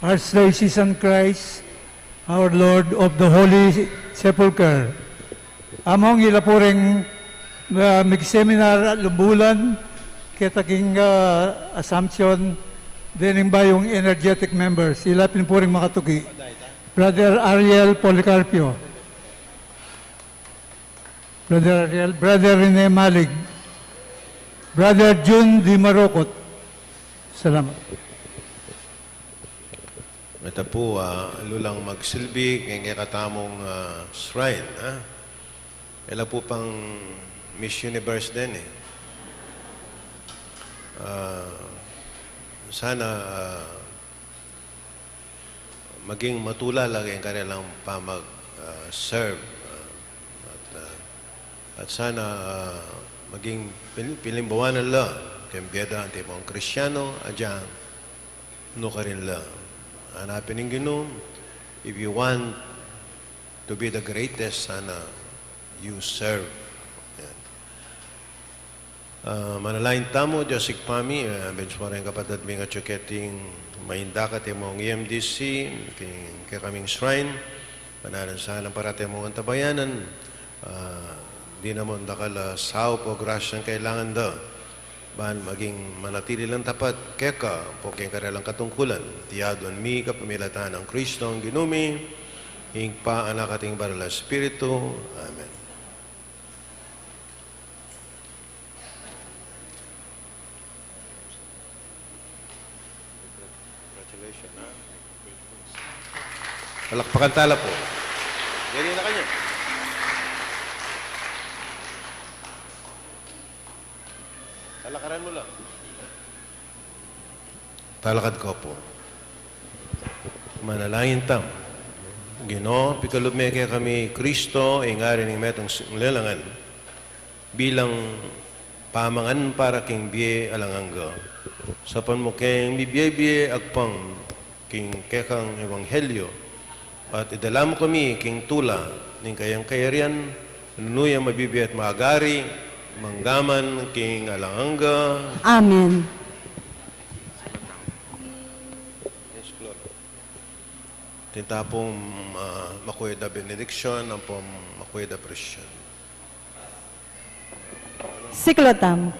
Archdiocese in Christ, Our Lord of the Holy Sepulchre. Among ila pu ring, ah, mig-seminar at lumbulan, keta king, ah, Assumption, dening bayung energetic members. Ila pin pu ring makatuki. Brother Ariel Policarpio. Brother Ariel, Brother Rene Malig, Brother Jun Di Marocot. Salamat. Meta pu, ah, alu lang magsilbi keng kekatamung, ah, shrine, ha? Ila pu pang Miss Universe din, e. Ah, sana, ah, maging matula la ing kanilang pamag, ah, serve, ah, at, ah, at sana, ah, maging pil-, pilimbawanan la keng bie da antimong Kristiano, agyang nukarin la. Anapin ning Ginu, if you want to be the greatest, sana you serve. Yan. Ah, manalangin tamu. Dios Ibpa mi, ah, bensuan mu ring kapatad ming atyu keting maindakat ing E M D C, king kekaming shrine, panalan sana parati mung antabayanan, ah, dinan mu dakal a saup o grasyang kailangan da, ban maging manatili lang tapat keka, ampo king karelang katungkulan, iti aduan mi kapamilatan nang Kristong Ginu mi, ing Ibpa, Anak, at ing Banal a Espiritu. Amen. Congratulations, ha? Palakpakan tala pu. Dali na kanyan. Talakaran mu la. Talakad ko pu. Manalangin tamu. Ginu, pikalub me kekami i Kristo, ing Ari ning metung lelangan, bilang pamangan para king bie alang angga. Saupan mu keng mibie-bie agpang king kekang ebanghelyo, at idala mu kami king tula ning kayang kayarian, nung nu ya mabibie at mag-ari, mangga man king alang angga. Amen. Atin ta pung, ah, makuid a benediction, ampong makuid a presyon. Siklatam.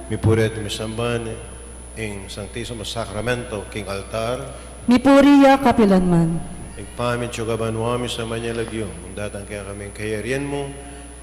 Mipuri at misamban ing Santisimo Sakramento king altar. Mipuri ya kapilanman. Ibpa mi, atsu ka banua, misamban ya ing lagyu mu, datang kekami ing kayarian mu,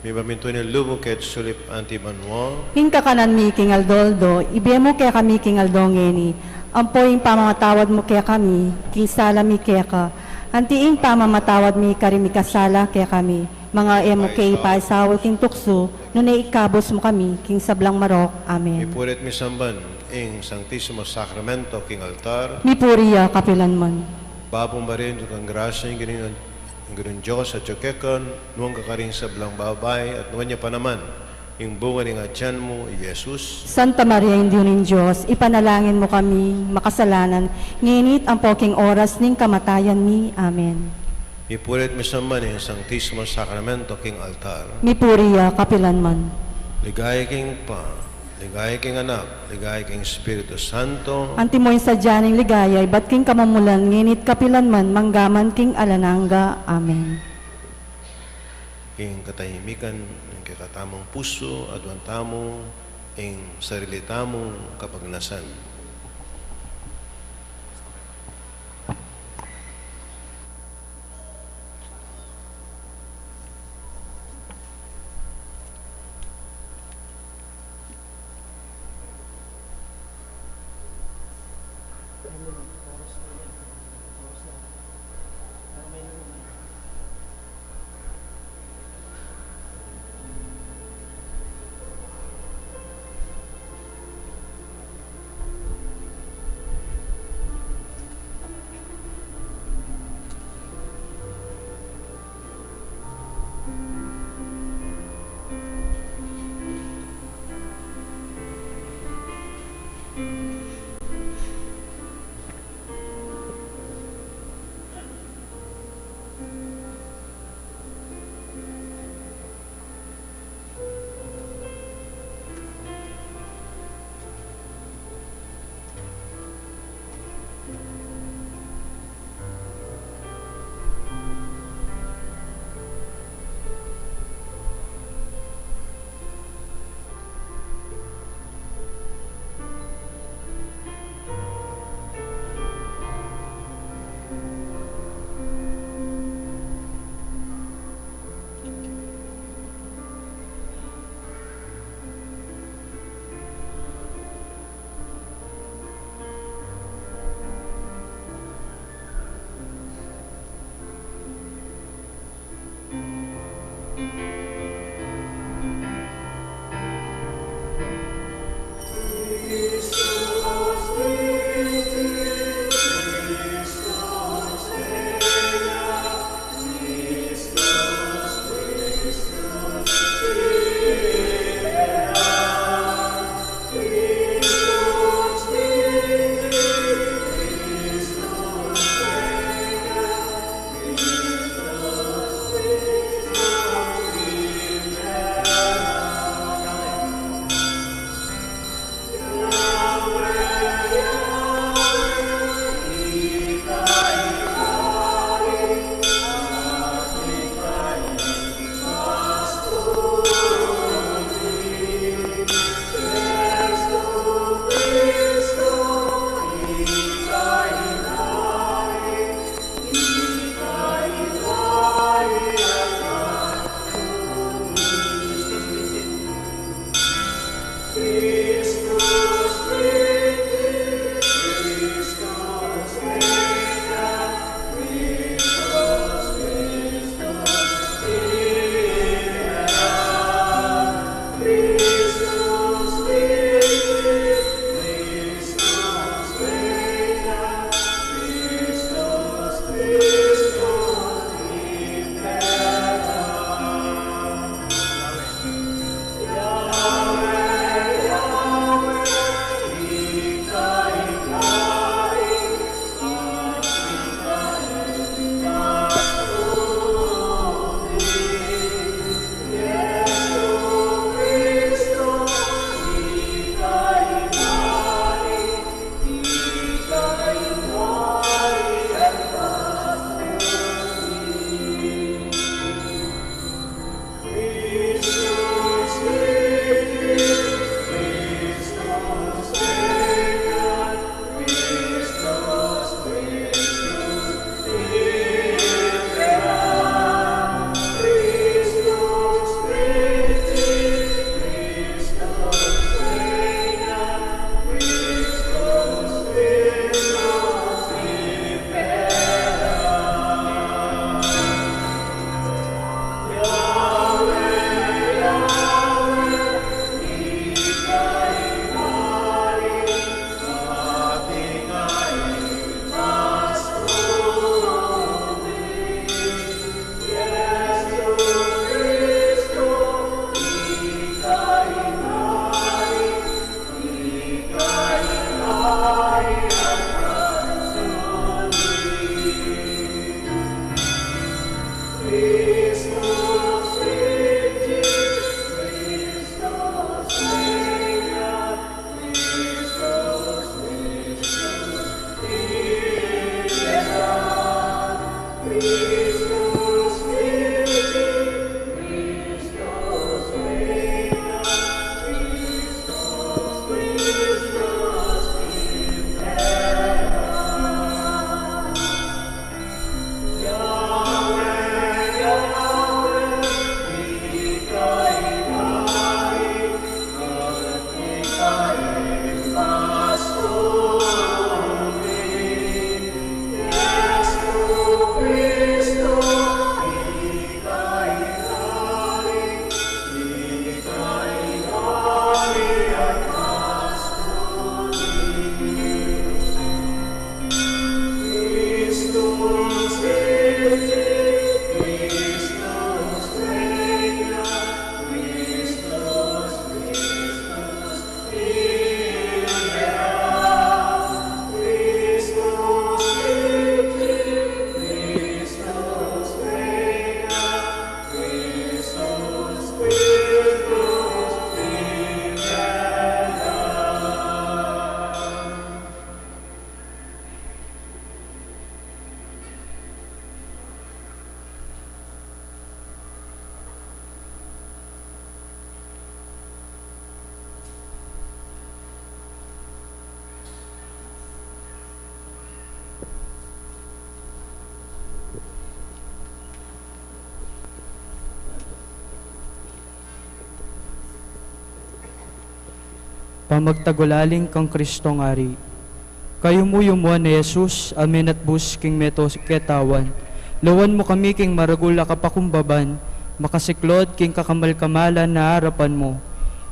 mipamintuan ing lub mu keti sulip anti banua. Ing kakanan mi king aldo-aldo, ibie mu kekami king aldo ngeni, ampo ing pamamatawad mu kekami king sala mi keka, anti ing pamamatawad mi karing mikasala kekami. Manga e mu ke ipaisaul king tuksu, nune ikabus mu kami king sablang marok. Amen. Mipuri at misamban ing Santisimo Sakramento king altar. Mipuri ya kapilanman. Bapu, baryu kang grasya ing Ginung, ing Ginung Dios atyu keka, nuan ka karing sablang babai, at nuan ya pa naman ing bunga ning atian mu, i Jesus. Santa Maria, Indu ning Dios, ipanalangin mu kaming makasalanan, ngeni at ampo king oras ning kamatayan mi. Amen. Mipuri at misamban ing Santisimo Sakramento king altar. Mipuri ya kapilanman. Ligaya king Ibpa, ligaya king Anak, ligaya king Espiritu Santo. Antimo ing sadya ning ligaya ibat king kamumulan, ngeni't kapilan man, manggaman king alang angga. Amen. King katahimikan ning kekatamung pusu, aduan tamu ing sarili tamung kapagnasan. Pamagtagulaling kang Kristong Ari. Kayumu-yumuan a Jesus, a menatbus king meto ketawan, lawan mu kami king maragul a kapakumbaban, makasiklod king kakamal-kamalan a arapan mu.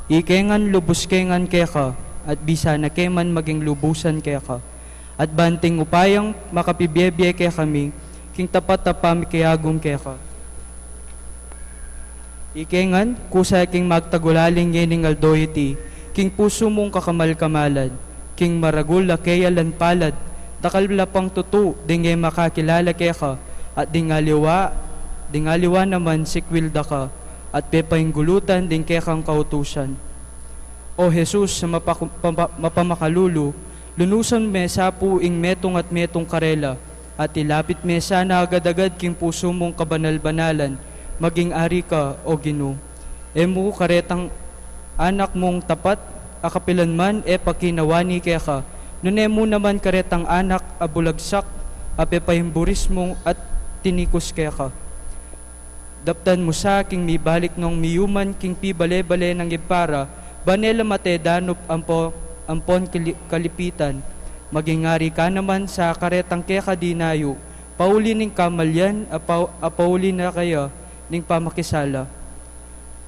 Ike ngan lubus ke ngan keka, at bisa na ke man maging lubusan keka. At banting upayang makapibie-bie kekami king tapat a pamikiagum keka. Ike ngan, kusa king magtagulaling ngening aldo iti, king pusu mung kakamal-kamalan, king maragul a keyalan palad, dakal la pang tutu, ding e makakilala keka, at ding aliwa, ding aliwa naman sikwil da ka, at pepainggulutan ding kekang kautusan. O Jesus, a mapaku-, pampa-, mapamakalulu, lunusan me sa pu ing metung at metung karela, at ilapit me sana agad-agad king pusu mung kabanal-banalan, maging Ari ka, O Ginu. E mu karetang Anak mung tapat, a kapilan man e pakinawani keka, nune mu naman karetang anak a bulagsak, a pepaimburis mu at tinikus keka. Daptan mu sa king mibalik nong miyuman king pibale-bale nang ibpara, ban e la mate danup ampo-, ampon kili-, kalipitan. Maging Ari ka naman sa karetang keka dinayu, pauli ning kamalyan, a pau-, a pauli na kaya ning pamakisala.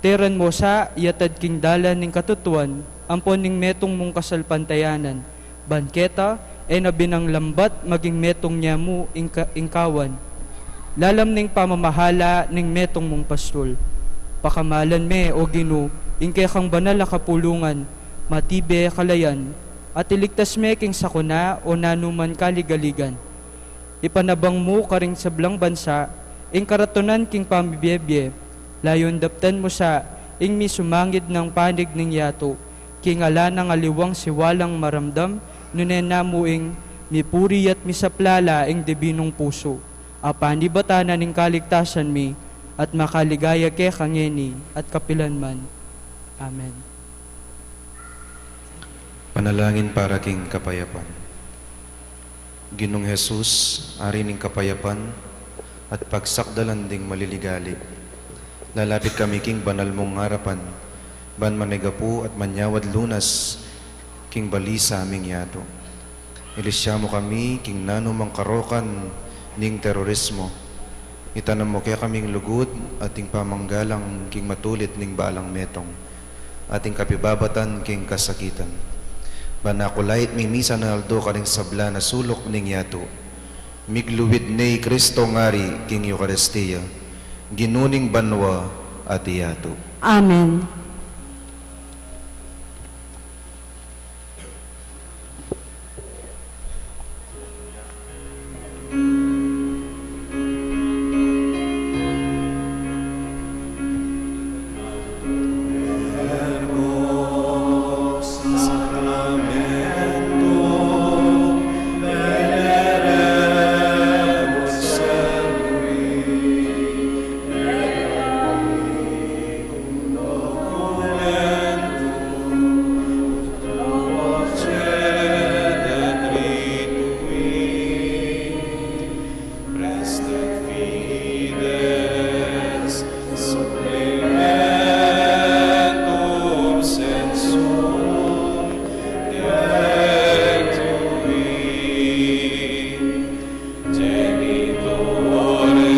Teran mu sa, yatad king dalan ning katutuan, ampon ning metung mung kasalpantayanan. Ban keta, e na binang lambat maging metung nia mu ing ka-, ing kawan. Lalam ning pamamahala ning metung mung pastul. Pakamalan me, O Ginu, ing kekang banal a kapulungan, matibe kalayan, at iligtas me king sakuna o nanuman kaligaligan. Ipanabang mu karing sablang bansa ing karatunan king pamibie-bie, layun daptan mu sa ing misumangid nang panig ning yatu, king ala nang aliwang siwalang maramdam, nune na mu ing mipuri at misaplala ing dibinung pusu, a panibatan na ning kaligtasan mi, at makaligaya keka ngeni at kapilan man. Amen. Panalangin para king kapayapan. Ginung Jesus, Ari ning kapayapan, at pagsakdalan ding maliligali, lalapit kami king banal mung arapan, ban manegapu at manyawad lunas king balisa ming yatu. Ilisya mu kami king nanumang karokan ning terorismo. Itanam mu kekaming lugud at ing pamanggalang king matulit ning balang metung, at ing kapibabatan king kasakitan. Ban akulait mi misan a aldo karing sabla na suluk ning yatu. Migluid ne i Kristong Ari king Eukaristia, Ginu ning banua at yatu. Amen. Est fides supplementum sensu tui, genitore,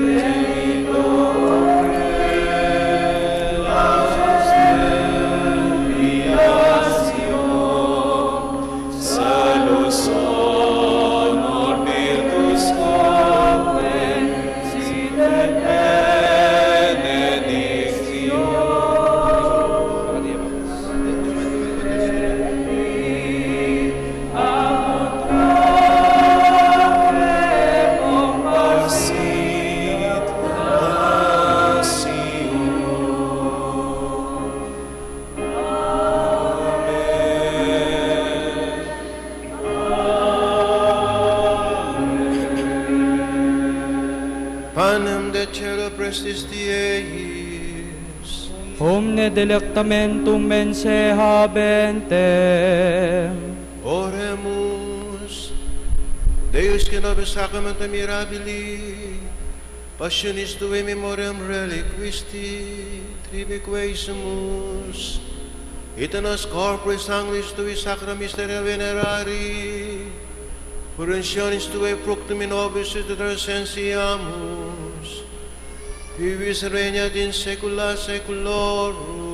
genitore, laus est in filia, salus honor virtus quae, sit et benedictio. Panem de caelo prestis Dei eis. Omne delectamentum mensae habent eam. Oremus. Deus, qui nobis sacramenta mirabilis passionis tuae in memoriam reliquisti triviquesimus, ite nos corporis sanguinis tui sacra mysteria venerari, fructionis tuae fructum in nobis utiliter scientiamus, qui vivit et regnat in saecula saeculorum.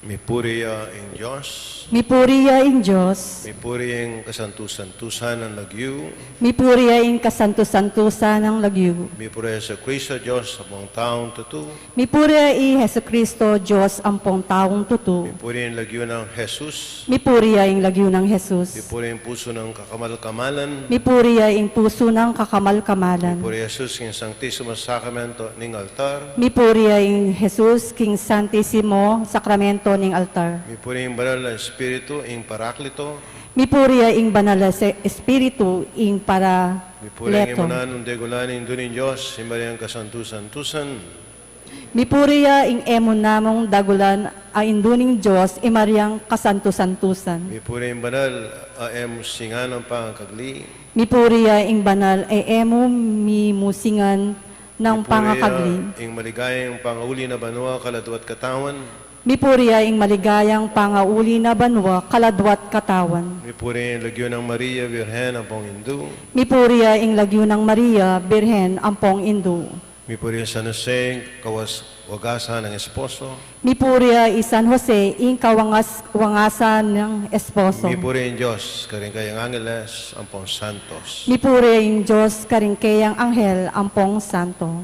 Mipuri ya ing Dios. Mipuri ya ing Dios. Mipuri ing kasantu-santusan nang lagyu. Mipuri ya ing kasantu-santusan nang lagyu. Mipuri ya i Jesucristo, Dios ampong taung tutu. Mipuri ya i Jesucristo, Dios ampong taung tutu. Mipuri ya ing lagyu nang Jesus. Mipuri ya ing lagyu nang Jesus. Mipuri ya ing pusu nang kakamal-kamalan. Mipuri ya ing pusu nang kakamal-kamalan. Mipuri ya i Jesus king Santisimo Sakramento ning altar. Mipuri ya ing Jesus king Santisimo Sakramento ning altar. Mipuri ya ing Banal a Espiritu, ing Paraklito. Mipuri ya ing Banal a Se-, Espiritu, ing Paraklito. Mipuri ya ing e mu nanung dagulan ing Indu ning Dios, i Mariang kasantu-santusan. Mipuri ya ing e mu nanung dagulan a Indu ning Dios, i Mariang kasantu-santusan. Mipuri ya ing banal a e mu singan nang pangakagli. Mipuri ya ing banal a e mu mimusingan nang pangakagli. Mipuri ya ing maligayang pangauli na banua, kaladwa't katawan. Mipuri ya ing maligayang pangauli na banua, kaladwa't katawan. Mipuri ya ing lagyu nang Maria, Birhen ampong Indu. Mipuri ya ing lagyu nang Maria, Birhen ampong Indu. Mipuri ya i San Jose, kawas-, wagasan nang esposo. Mipuri ya i San Jose, ing kawangas-, wangasan nang esposo. Mipuri ya ing Dios karing kayang angeles ampong santos. Mipuri ya ing Dios karing kayang anghel ampong santo.